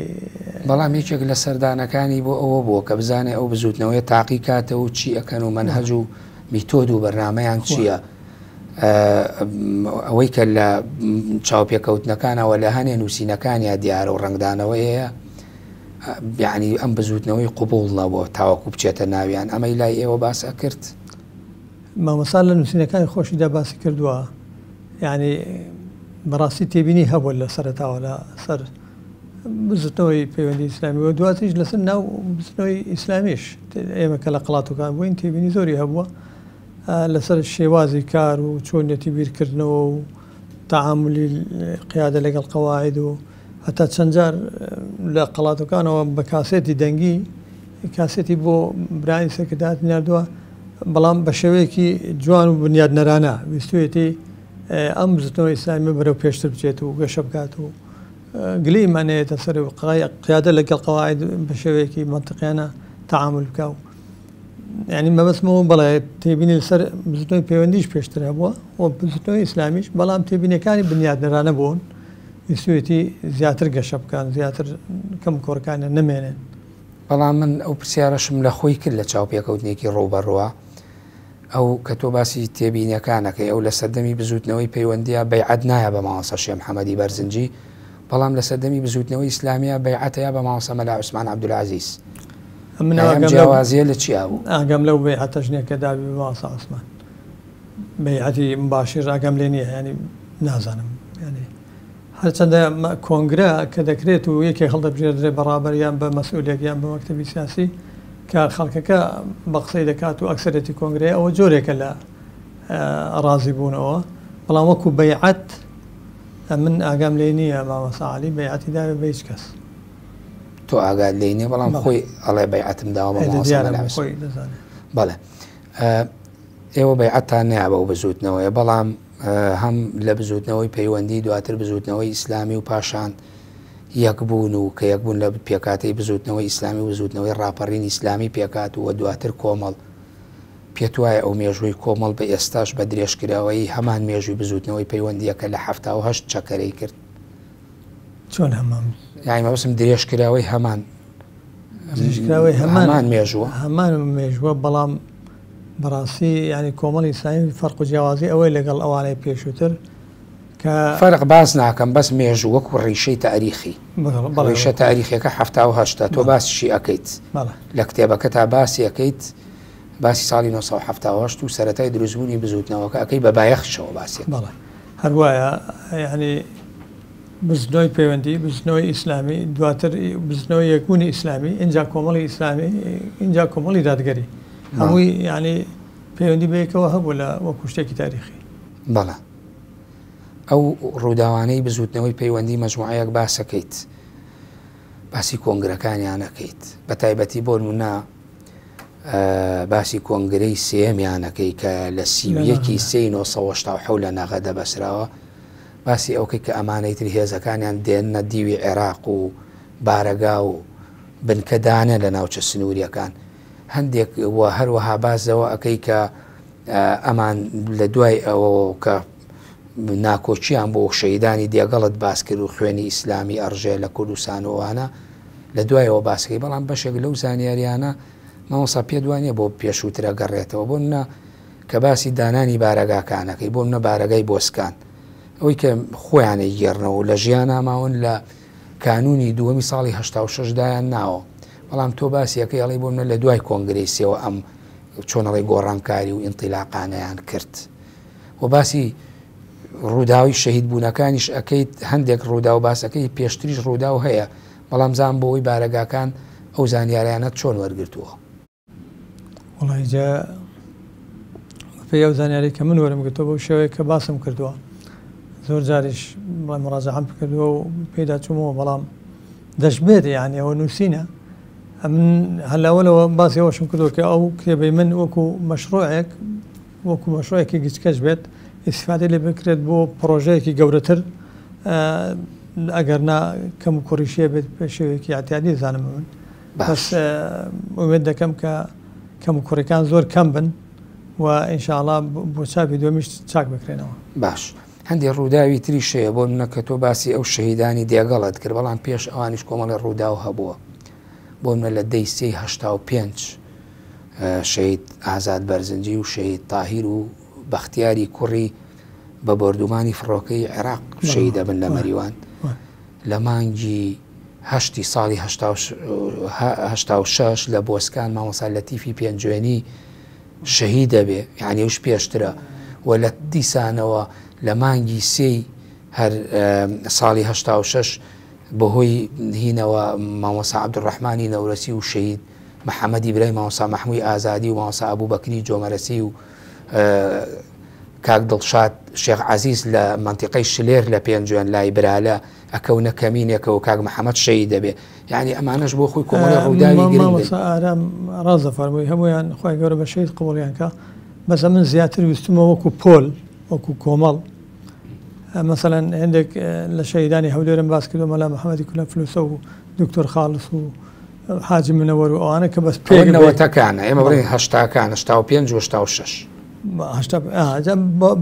بەڵام یەکێک لە سەردانەکانی بۆ ئەوە بووە کە بزانێ ئەو بزوتنەوەیە تاقی کاتەوە و چی ئەکەن و مەنهەج و میتۆد و بەرنامەیان چییە؟ ئەوەی کە لە چاوپێکەوتنەکانەوە لە هەنێ نووسینەکانیا دیارە و ڕەنگدانەوەی هەیە یعنی ئەم بزوتنەوەی قوبوڵ نەبووە تاوەکو بچێتە ناویان ئەمەی لای ئێوە باس ئەکرد؟ مامۆستا لە نووسینەکانی خۆشیدا باسی کردووە یعنی بەڕاستی تێبینی هەبووە لە سەرەتاوە لە سەر بزوتنەوەی پەیوەندی ئیسلامی و دواتریش لەسەر ناو بزوتنەوەی ئیسلامیش ئێمە کە لە قەڵاتوکان بووین تێبینی زۆری هەبووە لەسەر شێوازی کار و چۆنیەتی بیرکردنەوە و تەعامولی قیادە لەگەڵ قەواعد و هەتا چەند جار لە قەڵاتوکانەوە بە کاسێتی دەنگی کاسێتی بۆ برانی سەرکردایەتی ناردووە بەڵام بە شێوەیەکی جوان و بنیادنەرانە ویستویەتی ئەم بزوتنەوە ئیسلامیە بەرەو پێشتر بچێت و گەشە بکات و گلەییمان نەیەتە سەر و قیادە لەگەڵ قەواعد بە شێوەیەکی مەنتقیانە تەعامول بکا و یعنی مەبەستمەوە بەڵێ تێبینی لەسەر بزوتنەوەی پەیوەندیش پێشتر هەبووە و بزوتنەوەی ئیسلامیش بەڵام تێبینیەکانی بنیادنەرانە بوون ویستویەتی زیاتر گەشە بکان زیاتر کەم کۆڕەکانیان نەمێنێن. بەڵام من ئەو پرسیارەشم لە خۆی کرد لە چاوپێکەوتنێکی ڕووبەڕووە ئەو کە تۆ باسی تێبینیەکان ئەکەی ئەو لە سەردەمی بزووتنەوەی پەیوەندیە بەیعەت نایە بە مامۆستا شێخ محەمەدی بەرزنجی بەڵام لە سەردەمی بزووتنەوەی ئیسلامیە بەیعەت ئەیا بە مامۆستا مەلا عوسمان عەبدولعەزیز من ئەم ئاگام لەو جیاوازیە لە چیا بوو؟ ئاگام لەو بەیعەتەش نیە کە دابی بە مامۆستا عوسمان بەیعەتی مباشر ئاگام لێ نیە یانی نازانم. یانی هەرچەندە کۆنگرە کە دەکرێت و یەکێک هەڵدەبژێردرێت بە ڕابەر یان بە مەسئولێک یان بە مەکتەبی سیاسی کە خەڵکەکە بە قسەی دەکات و ئەکسەرێتی کۆنگرەیە ئەوە جۆرێکە لە ڕازی بوونەوە بەڵام وەکو بەیعەت من ئاگام لێی نییە مامۆستا عەلی بەیعەتی داوێ بە هیچ کەس. تۆ ئاگات لێی نییە بەڵام خۆی ئەڵێ بەیعەتم داوە بە مامۆستا مەلا حوسێن. بەڵێ ئێوە بەیعەتتان نەیا بەو بزووتنەوەیە بەڵام هەم لە بزووتنەوەی پەیوەندی دواتر بزووتنەوەی ئیسلامی و پاشان یەکبوون و کە یەکبوون لە پێکهاتەی بزووتنەوەی ئیسلامی و بزووتنەوەی ڕاپەڕینی ئیسلامی پێکهات و دواتر کۆمەڵ پێت وایە ئەو مێژووی کۆمەڵ بە ئێستاش بە درێژکراوەیی هەمان مێژووی بزووتنەوەی پەیوەندییە کە لە 78 چەکەرەی کرد؟ چۆن هەمان؟ یانی مەبەستم درێژکراوەی هەمان درێژکراوەی هەمان هەمان مێژووە؟ هەمان مێژووە بەڵام بەڕاستی یانی کۆمەڵی ئیسلامی فەرق و جیاوازی ئەوەی لەگەڵ ئەوانەی پێشووتر کە فەرق باس ناکەم بەس مێژوو وەکو ڕیشەی تاریخی ڕیشە تاریخیەکە 78 تۆ باسیشی ئەکەیت لە کتێبەکەتا باسی ئەکەیت باسی ساڵی 1970 و سەرەتای دروستبوونی بزووتنەوەکە ئەکەی بە بایەخیشەوە باسی بەڵێ هەر وایە یانی بزوتنەوەی پەیوەندی، بزوتنەوەی ئیسلامی، دواتر بزوتنەوەی یەکبوونی ئیسلامی، ئینجا کۆمەڵی ئیسلامی، ئینجا کۆمەڵی دادگەری. هەمووی یانی پەیوەندی بەیەکەوە هەبوو لە وەکو شتێکی تاریخی. بەڵێ. ئەو ڕووداوانەی بزوتنەوەی پەیوەندی مەجموعەیەک باسەکەیت، باسی کۆنگرەکانیان ئەکەیت، بە تایبەتی بۆ نمونە باسی کۆنگرەی سێیەمیان ئەکەی کە لە 31 سێی 1970 لە نەغەدە بەسراوە، باسی ئەوکەی کە ئەمانەی تر هێزەکانیان دێننە دیوی عێراق و بارەگا و بنکە دانێن لە ناوچە سنووریەکان هەندێک و هەروەها باس لەوە ئەکەی کە ئەمان لە دوای ئەوەوە کە ناکۆکیان بۆ شەیدانی دێگەڵت باس کرد و خوێنی ئیسلامی ئەڕژێ لە کوردستان و ئەوانە لە دوایەوە باسەکەی بەڵام بەشێک لەو زانیاریانە مامۆستا پێت وانە بۆ پێشووترە گەڕێتەوە بۆ نە کە باسی دانانی بارەگاکانەکەی بۆ منە بارەگای بۆسکان ئەوەی کە خۆیان ئەیگێڕنەوە و لە ژیانا ماون لە کانوونی دووەمی ساڵی 86 دایان ناوە بەڵام تۆ باسی ئەکەی ئەڵێی بۆ منە لە دوای کۆنگرەی سێوە ئەم چۆن ئەڵێی گۆڕانکاری و ئینتیلاقانەیان کرد و باسی ڕووداوی شەهید بوونەکانیش ئەکەیت هەندێک ڕووداو باسەکەی پێشتریش ڕووداو هەیە بەڵام زان بۆ ئەوی بارەگاکان ئەو زانیاریانەت چۆن وەرگرتووە؟ وەڵی جا بەپێی ئەو زانیاری کە من وەرم گرتووە بەو شێوەیە کە باسم کردووە زۆر جاریش بڵێ مڕاجەعەم کردووە و پێدا چوومەوە بەڵام دەشبێت یعنی ئەوە نووسینە ئەمن هەر لەوەلەوە باسی ئەوەشم کردووە کە ئەو کتێبەی من وەکو مەشروعێک وەکو مەشروعێکی گچکەش بێت ئیسفادەی لێ بکرێت بۆ پڕۆژەیەکی گەورەتر ئەگەر نا کەم و کوڕیشیە بێت بە شێوەیەکی ئیعتیادی زانم من بەس ئومێد دەکەم کە کەموکوڕیەکان زۆر کەم بن و ان شاء اللە بۆ چاپی دووەمیش چاک بکرێنەوە. باش هەندێ ڕووداوی تریش هەیە بۆ نمونە کە تۆ باسی ئەو شەهیدانی دێگەڵت کرد بەڵام پێش ئەوانیش کۆمەڵێ ڕووداو هەبووە بۆ نمونە لە دەی سێی 85 شەهید ئازاد بەرزنجی و شەهید تاهیر و بەختیاری کوڕی بە بۆردومانی فڕۆکەی عێراق شەهید دەبن لە مەریوان لە مانگی هەشتی ساڵی 86 لە بۆسکان مامۆستا لەتیفی پێنجوێنی شەهید دەبێ یعنی ئەوش پێشترە و لە دیسانەوە لە مانگی سێی هەر ساڵی 86 بەهۆی هینەوە مامۆستا عەبدولڕەحمانی نەورەسی و شەهید محەمەدی برای مامۆستا مەحمووی ئازادی و مامۆستا ئەبوبەکری جۆمەرەسی و کاک دڵشاد شێخ عەزیز لە مەنتیقەی شلێر لە پێنجوێن لای برالە ئەکەونە کەمینێکەوە کاک محەمەد شەهید دەبێ یانی ئەمانەش بۆ خۆی کۆمەڵی ڕووداوی گرنگن. مامۆستا ئارام ڕاست دەفەرمووی هەموویان خوای گەورە بە شەهید قبوڵیان کا بەس ئەمن زیاتر ویستومە وەکو پۆل وەکو کۆمەڵ مەسەلەن هێندێک لە شەهیدانی هەولێرم باس کردووە مەلا محەمەدی کولە فلوسە و دکتۆر خاڵس و حاجی منەوەر و ئەوانە کە بەس پێک نەوەتەکانە ئێمە بڵێین هەشتاکان 85 و 86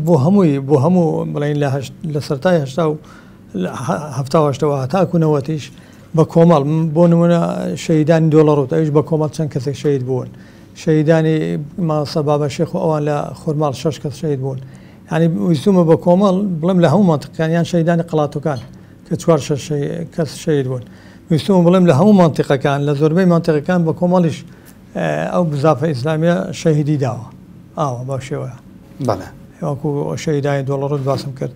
بۆ هەمووی بۆ هەموو بڵێین لە لە سەرتای هەشتا و هەفتا و هەشتەوە هەتاکو نەوەتیش بە کۆمەڵ بۆ نمونە شەهیدانی دۆڵەڕوت ئەویش بە کۆمەڵ چەند کەسێک شەهید بوون شەهیدانی ماسە بابە شێخ و ئەوان لە خورماڵ شەش کەس شەهید بوون یعنی ویستومە بە کۆمەڵ بڵێم لە هەموو مەنتقەکان یان شەهیدانی قەڵاتوکان کە چوار شەش کەس شەهید بوون ویستومە بڵێم لە هەموو مەنتیقەکان لە زۆربەی مەنتیقەکان بە کۆمەڵیش ئەو بزافە ئیسلامیە شەهیدی داوە ئاوا بەو شێوەیە بەڵێ وەکو شەهیدانی دۆڵەڕوت باسم کرد.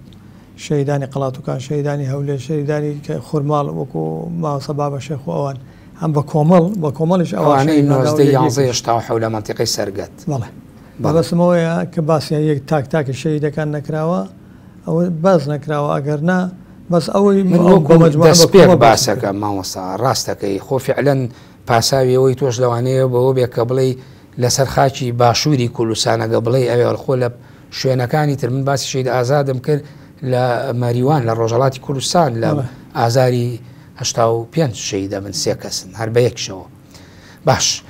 شەهیدانی قەڵاتوکان، شەهیدانی هەولێر، شەهیدانی خورماڵ وەکو مامۆستا بابە شێخ و ئەوان هەم بە کۆمەڵ بە کۆمەڵیش ئەوان ئەوانەی شەهیدمان داوە نۆزدەی یەک یانزەی یەکیش. 87 لە مەنتیقەی سەرگەت. بەڵێ. بەڵێ. مەبەستم ئەوەیە کە باسیان یەک تاک تاکی شەهیدەکان نەکراوە ئەوە باس نەکراوە ئەگەر نا بەس ئەوەی من ئەو بە وەکو مەجموعە بە دەستپێک کۆمەڵ باسم کرد. باسەکەم مامۆستا ڕاستەکەی خۆ فیعلەن پاساوی ئەوەی تۆش لەوانەیە بەوە بێ کە بڵێی لەسەر خاکی باشووری کوردستان ئەگە بڵێی ئەوێ خۆ لە شوێنەکانی تر من باسی شەهید ئازادم کرد لە مەریوان لە ڕۆژهەڵاتی کوردستان لە بەڵێ. ئازاری 85 شەهیدە من سێ کەسن هەر بە یەکشەوە باش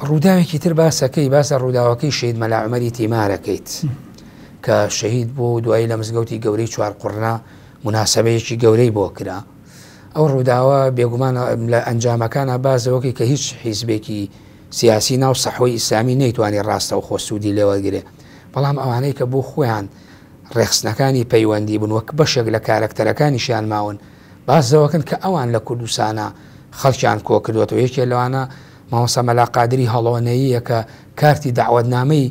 ڕووداوێکی تر باسەکەی باسە ڕووداوەکەی شەهید مەلا عومەری تیمارەکەیت کە شەهید بوو و دوایی لە مزگەوتی گەورەی چوارقوڕنە موناسەبەیەکی گەورەی بۆ کرا ئەو ڕووداوە بێگومان لە ئەنجامەکانە بازەوەکەی کە هیچ حیزبێکی سیاسی ناو سەحوەی ئیسلامی نەیتوانی ڕاستەوخۆ سوودی لێوەرگرێ بەڵام ئەوانەی کە بۆ خۆیان ڕێخستنەکانی پەیوەندی بوون وەک بەشێک لە کارەکتەرەکانیشیان ماون باس لەوەکەن کە ئەوان لە کوردستانا خەڵکیان کۆکردوەتەوە یەکێ لەوانە مامۆستا مەلا قادری هەڵۆنەییە کە کارتی دەعوەتنامەی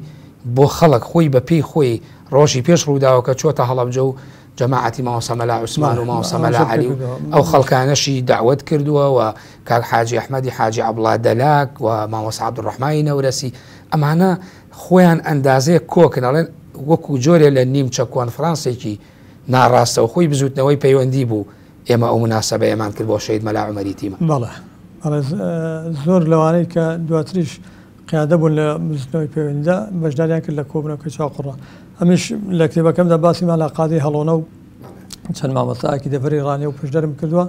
بۆ خەڵک خۆی بە پێی خۆی ڕۆژی پێش ڕووداوەکە چۆتە هەڵەبجە و جەماعەتی مامۆستا مەلا عوسمان و مامۆستا مەلا عەلی و ئەو خەڵکانەشی دەعوەت کردووە و کاک حاجی ئەحمەدی حاجی عەبڵا دەلاک و مامۆستا عەبدولڕەحمانی نەورەسی ئەمانە خۆیان ئەندازەیەک کۆکن ئەڵێن وەکو جۆرێ لە نیمچە کۆنفرانسێکی ناڕاستەوخۆی بزوتنەوەی پەیوەندی بوو ئێمە ئەو موناسەبەیەمان کرد بۆ شەهید مەلا عومەری تیمە. بەڵێ بەڵێ زۆر لەوانەی کە دواتریش قیادە بوون لە بزوتنەوەی پەیوەندیدا بەشداریان کرد لە کۆبوونەوەکەی چاوقوڕە. ئەمیش لە کتێبەکەمدا باسی مەلا قادری هەڵۆنە و چەند مامۆستایەکی دەڤەری ڕانیە و پشدەرم کردووە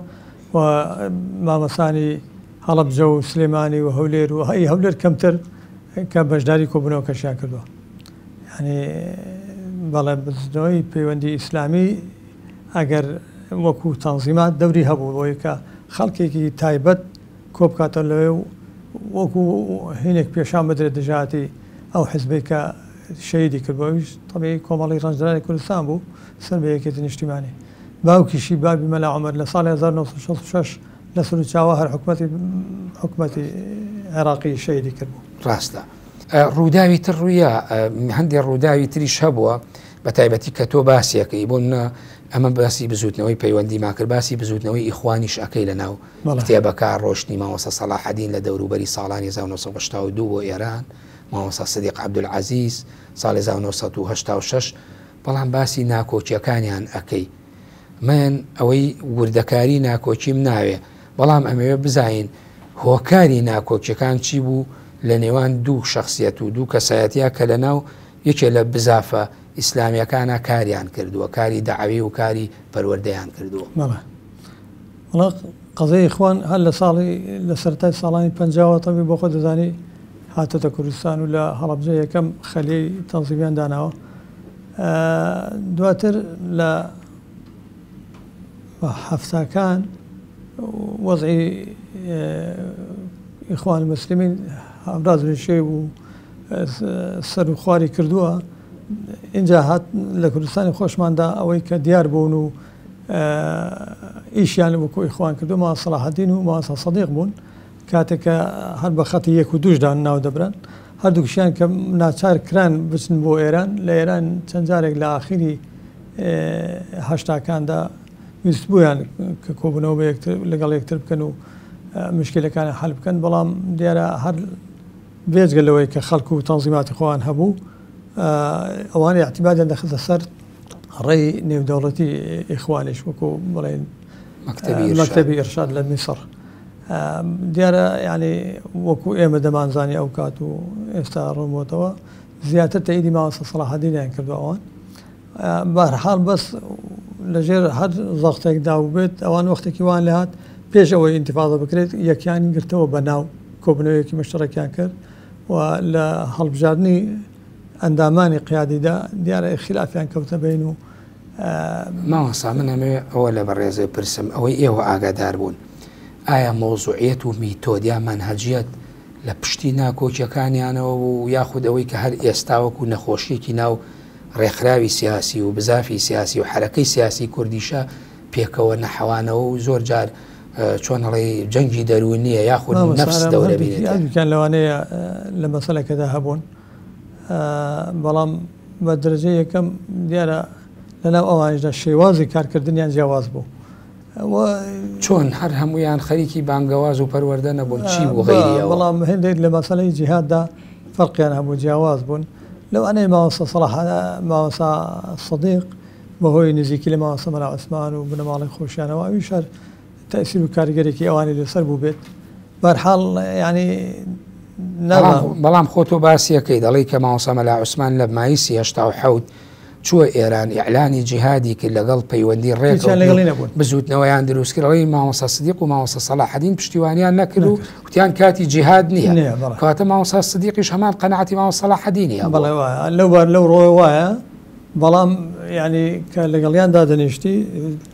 و مامۆستانی هەڵەبجە و سلێمانی و هەولێر و هەی هەولێر کەمتر کە بەشداری کۆبوونەوەکەشیان کردووە. یانی بەڵێ بزوتنەوەی پەیوەندی ئیسلامی ئەگەر وەکو تەنزیمات دەوری هەبوو بۆی کە خەڵکێکی تایبەت کۆبکاتەوە لەوێ و وەکو هینێک پێشان بدرێت دژایەتی ئەو حزبەی کە شەهیدی کردبوو ئەویش تەبیعی کۆمەڵی ڕەنجدەرانی کوردستان بوو سەر بە یەکێتی نیشتیمانی باوکیشی بابی مەلا عومەر لە ساڵی 1966 لە سروچاوە هەر حکومەتی حکومەتی عێراقی شەهیدی کردبوو. ڕاستە ڕووداوی تر ڕوویە هەندێک ڕووداوی تریش هەبووە بە تایبەتی کە تۆ باسیەکەی بۆ منە ئەمە باسی بزوتنەوەی پەیوەندیمان کرد باسی بزوتنەوەی ئیخوانیش ئەەکەی لە ناو کتێبەکە ڕۆشتنی مامۆستا سەڵاحەدین لە دەوروبەری ساڵانی 1982 بۆ ئێران مامۆستا سدیق عەبدولعەزیز ساڵی 1986 بەڵام باسی ناکۆکیەکانیان ئەەکەی من ئەوەی وردەکاری ناکۆکیم ناوێ بەڵام ئەمەوێ بزانین هۆکاری ناکۆکیەکان چی بوو لە نێوان دوو شەخسیەت و دوو کەسایەتیا کە لە ناو یەکێ لە بزافە ئیسلامیەکانا کاریان کردووە کاری دەعەوی و کاری پەروەردەیان کردووە. بەڵێ وەڵا قەزیەی ئیخوان هەر لە ساڵی لە سەرەتای ساڵانی پەنجاوە تەبی بۆ خۆت دەزانی هاتۆتە کوردستان و لە هەڵەبجە یەکەم خەلیەی تەنزیمیان داناوە دواتر لە حەفتاکان وەزعی ئیخوان المسلمین هەمراز ریشەی و سەر و خواری کردووە اینجا هات لە کوردستانی خۆشماندا ئەوەی کە دیار بوون و ئیشیان وەکو ئیخوان کردو ما سەڵاحەدین و مامۆستا سەدیق بوون کاتێک کە هەر بە خەتی یەک و دووشدا ناو دەبران هەردووکشیان کە ناچار کران بچن بۆ ئێران لە ئێران چەند جارێک لە ئاخیری هەشتاکاندا ویستبوویان کە کۆبوونەوە بە یەکتر لەگەڵ یەکتر بکەن و مشکلەکانیان حەل بکەن بەڵام دیارە هەر بێجگە لەوەی کە خەڵک و تەنزیماتی خۆیان هەبوو ئەوان ئیعتیمادیان دەخستە سەر ڕێی نێودەوڵەتی ئیخوانیش وەکو بڵێن مەکتەبی ئیرشاد لە میسڕ دیارە یعنی وەکو ئێمە دەمانزانی ئەو کات و ئێستا ڕوون بۆتەوە زیاتر تەئیدی مامۆستا سەڵاحەدینیان کردو ئەوان بەهەرحاڵ بەس لەژێر هەر زەختێکدا بێت ئەوان وەختێکی وان لێهات پێش ئەوەی ئینتیفاضە بکرێت یەکیان گرتەوە بە ناو کۆبنەوەیەکی مشتەڕێکیان کرد و لە هەڵبژاردنی ئەندامانی قیادیدا دیارە خلافیان کەوتە بین و مامۆستا من ئەمەوێ ئەوە لە بەڕێزێ پرسم ئەوەی ئێوە ئاگادار بوون ئایا مەوزوعیەت و میتۆد یا مەنهەجیەت لە پشتی ناکۆکیەکانیانەوە بوو یاخود ئەوەی کە هەر ئێستا وەکو نەخۆشیەکی ناو ڕێکخراوی سیاسی و بزافی سیاسی و حەرەکەی سیاسی کوردیشە پێکەوە نەحەوانەوە و زۆر جار چۆن ئەڵێی جەنگی دەروونیە یاخود نەفس دەورە بینێت. هەردووکیان لەوانەیە لە مەسەلەکەدا هەبوون بەڵام بە دەرەجەی یەکەم دیارە. لەناو ئەوانیشدا شێوازی کارکردنیان جیاواز بوو. چۆن هەر هەموویان خەریکی بانگەواز و پەروەردە نەبوون چی بوو غەیری ئەوە؟ بەڵام هێندێک لە مەسەلەی جیهاددا فەرقیان هەبوو جیاواز بوون لەوانەیە مامۆستا سەڵاح مامۆستا سدیق بەهۆی نزیکی لە مامۆستا مەلا عوسمان و بنەماڵەی خۆشیانەوە ئەویش هەر تەئسیر و کاریگەرێکی ئەوانی لەسەر بووبێت بەرحاڵ یانی نازانم. بەڵام خۆ تۆ باسیەکەی دەڵێی کە مامۆستا مەلا عوسمان لە مایسی 87 چووە ئێران ئیعلانی جیهادی کرد لەگەڵ پەیوەندی هیچیان لەگەڵی نەبوون. بزووتنەوەیان دروست کرد ئەڵێی مامۆستا سدیق و مامۆستا سەڵاحەدین پشتیوانیان نەکرد و وتیان کاتی جیهاد نییە نییە، بەڵێ. کەواتە مامۆستا سدیقیش هەمان قەناعەتی مامۆستا سەڵاحەدینی هەبووە. بەڵێ وایە لەو بار لەو ڕووەوە وایە بەڵام یانی کە لەگەڵیان دادەنیشتی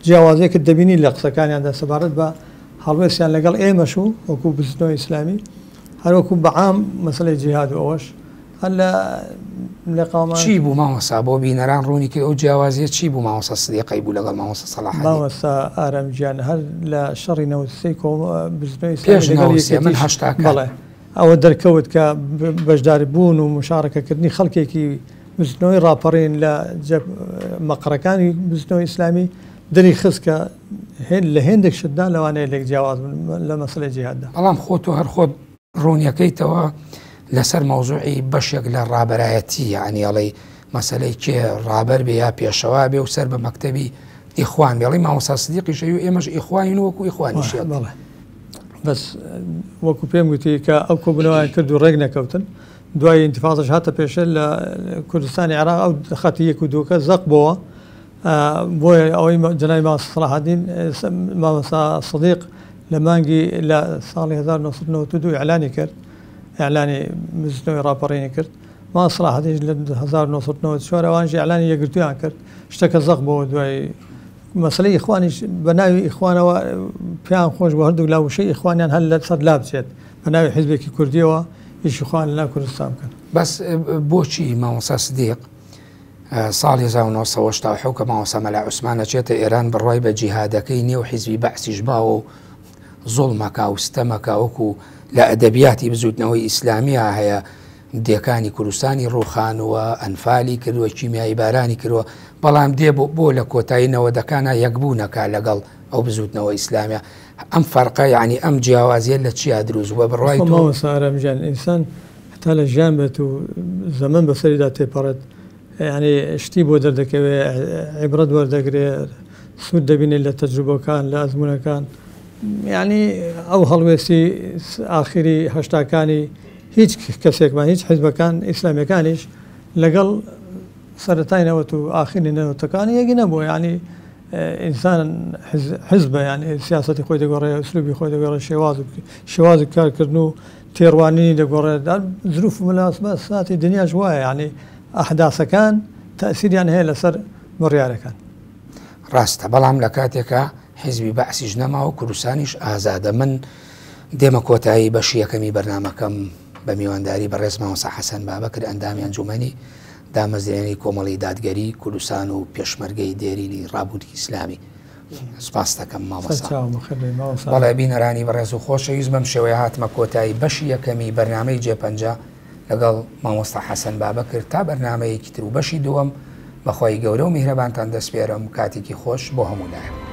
جیاوازیەکت دەبینی لە قسەکانیاندا سەبارەت بە هەڵوێستیان لەگەڵ ئێمەش و وەکوو بزووتنەوەی ئیسلامی هەر وەکوو بەعام مەسەلەی جیهاد و ئەوەش هەر لە لقامان. چی بوو مامۆستا بۆ بینەران ڕوونی کەی ئەو جیاوازیە چی بوو مامۆستا سدیقەی بوو لەگەڵ مامۆستا سەڵاحەدین؟ مامۆستا ئارام گیان هەر لە شەڕی 93 کۆ بزوتنەوەی پێش ئیسلامی لەگەڵ 93 من یەکێتیش هەشتاکان. بەڵێ ئەوە دەرکەوت کە بەشدار بوون و مشارەکەکردنی خەڵکێکی بزوتنەوەی ڕاپەڕین لە جەب مەقەڕەکانی بزوتنەوەی ئیسلامی دەری خست کە لە هێندێک شتدا لەوانەیە لێک جیاواز بن لە مەسەلەی جیهاددا. بەڵام خۆ تۆ هەر خۆت ڕوونیەکەیتەوە لەسەر مەوزوعی بەشێک لە ڕابەرایەتی یەعنی ئەڵێی مەسەلەی کێ ڕابەر بێ یا پێشەوا بێ و سەر بە مەکتەبی ئیخوان بێ ئەڵێی مامۆستا سدیقیش ئەیوو ئێمەش ئیخوانین و وەکو ئیخوانیش یەک. بەڵێ بەس وەکو پێم گوتی کە ئەو کۆبوونەوەیان کرد و ڕێک نەکەوتن دوای ئینتفازەش هاتە پێشێ لە کوردستانی عێراق ئەو خەتی یەک و دووکە زەق بۆوە بۆیە ئەوەی جەنابی مامۆستا سەڵاحەدین مامۆستا سدیق لە مانگی لە ساڵی 1992 ئیعلانی کرد ئیعلانی بزوتنەوەی ڕاپەڕینی کرد مامۆستا سەڵاحەدینیش لە 1994 ئەوانیش ئیعلانی یەکگرتوویان کرد شتەکە زەق بۆوە دوای مەسەلەی ئیخوانیش بە ناوی ئیخوانەوە پێیان خۆش بوو هەردوو لا وشەی ئیخوانیان هەر لەسەر لابچێت بە ناوی حیزبێکی کوردیەوە ئیشی خۆیان لەناو کوردستان بکەن. بەس بۆچی مامۆستا سدیق ساڵی 1987 کە مامۆستا مەلا عوسمان ئەچێتە ئێران بڕوای بە جیهادەکەی نێو حیزبی بەعسیش باوە و زوڵمەکا و ستەمەکا وەکو لە ئەدەبیاتی بزوتنەوەی ئیسلامییا هەیە دێکانی کوردستانی ڕووخانووە ئەنفالی کردووە کیمیایی بارانی کردووە بەڵام دێ بۆ بۆ لە کۆتایی نەوەدەکانا یەکبوونەکا لەگەڵ ئەو بزوتنەوە ئیسلامیە ئەم فەرقە یعنی ئەم جیاوازیە لە چیا دروست بووە بڕوای تۆ؟ مامۆستا ئارام گیان ئینسان هەتا لە ژیان بێت و زەمەن بەسەریدا تێپەڕێت یانی شتی بۆ دەردەکەوێ عیبرەت وەردەگرێ سوود دەبینێت لە تەجروبەکان لە ئەزموونەکان یانی ئەو هەڵوێستی ئاخیری هەشتاکانی هیچ کەسێکمان هیچ حیزبەکان ئیسلامیەکانیش لەگەڵ سەرەتای نەوەت و ئاخیری نەوەتەکان یەکی نەبوو یانی ئینسان حزبە یانی سیاسەتی خۆی دەگۆڕێ ئسلوبی خۆی دەگۆڕێ شێواز و شێوازی کارکردن و تێڕوانینی دەگۆڕێت زروف و ملاسباتی دنیاش وایە یانی ئەحداسەکان تەئسیریان هەیە لەسەر بڕیارەکان. ڕاستە بەڵام لە کاتێکا حیزبی بەعسیش نەماوە و کوردستانیش ئازادە من دێمە کۆتایی بەشی یەکەمی بەرنامەکەم بە میوانداری بەڕێز مامۆستا حەسەن بابەکر ئەندامی ئەنجومەنی دامەزرێنەری کۆمەڵی دادگەری کوردستان و پێشمەرگەی دێرینی ڕابوونی ئیسلامی سپاست دەکەم مامۆستا. بەڵێ بینەرانی بەڕێز و خۆشەویست بەم شێوەیە هاتمە کۆتایی بەشی یەکەمی بەرنامەی جێپەنجە لەگەڵ مامۆستا حەسەن بابەکر تا بەرنامەیەکی تر و بەشی دووەم بەخوای گەورە و میهرەبانتان دەسپێرم کاتێکی خۆش بۆ هەموو لایەک.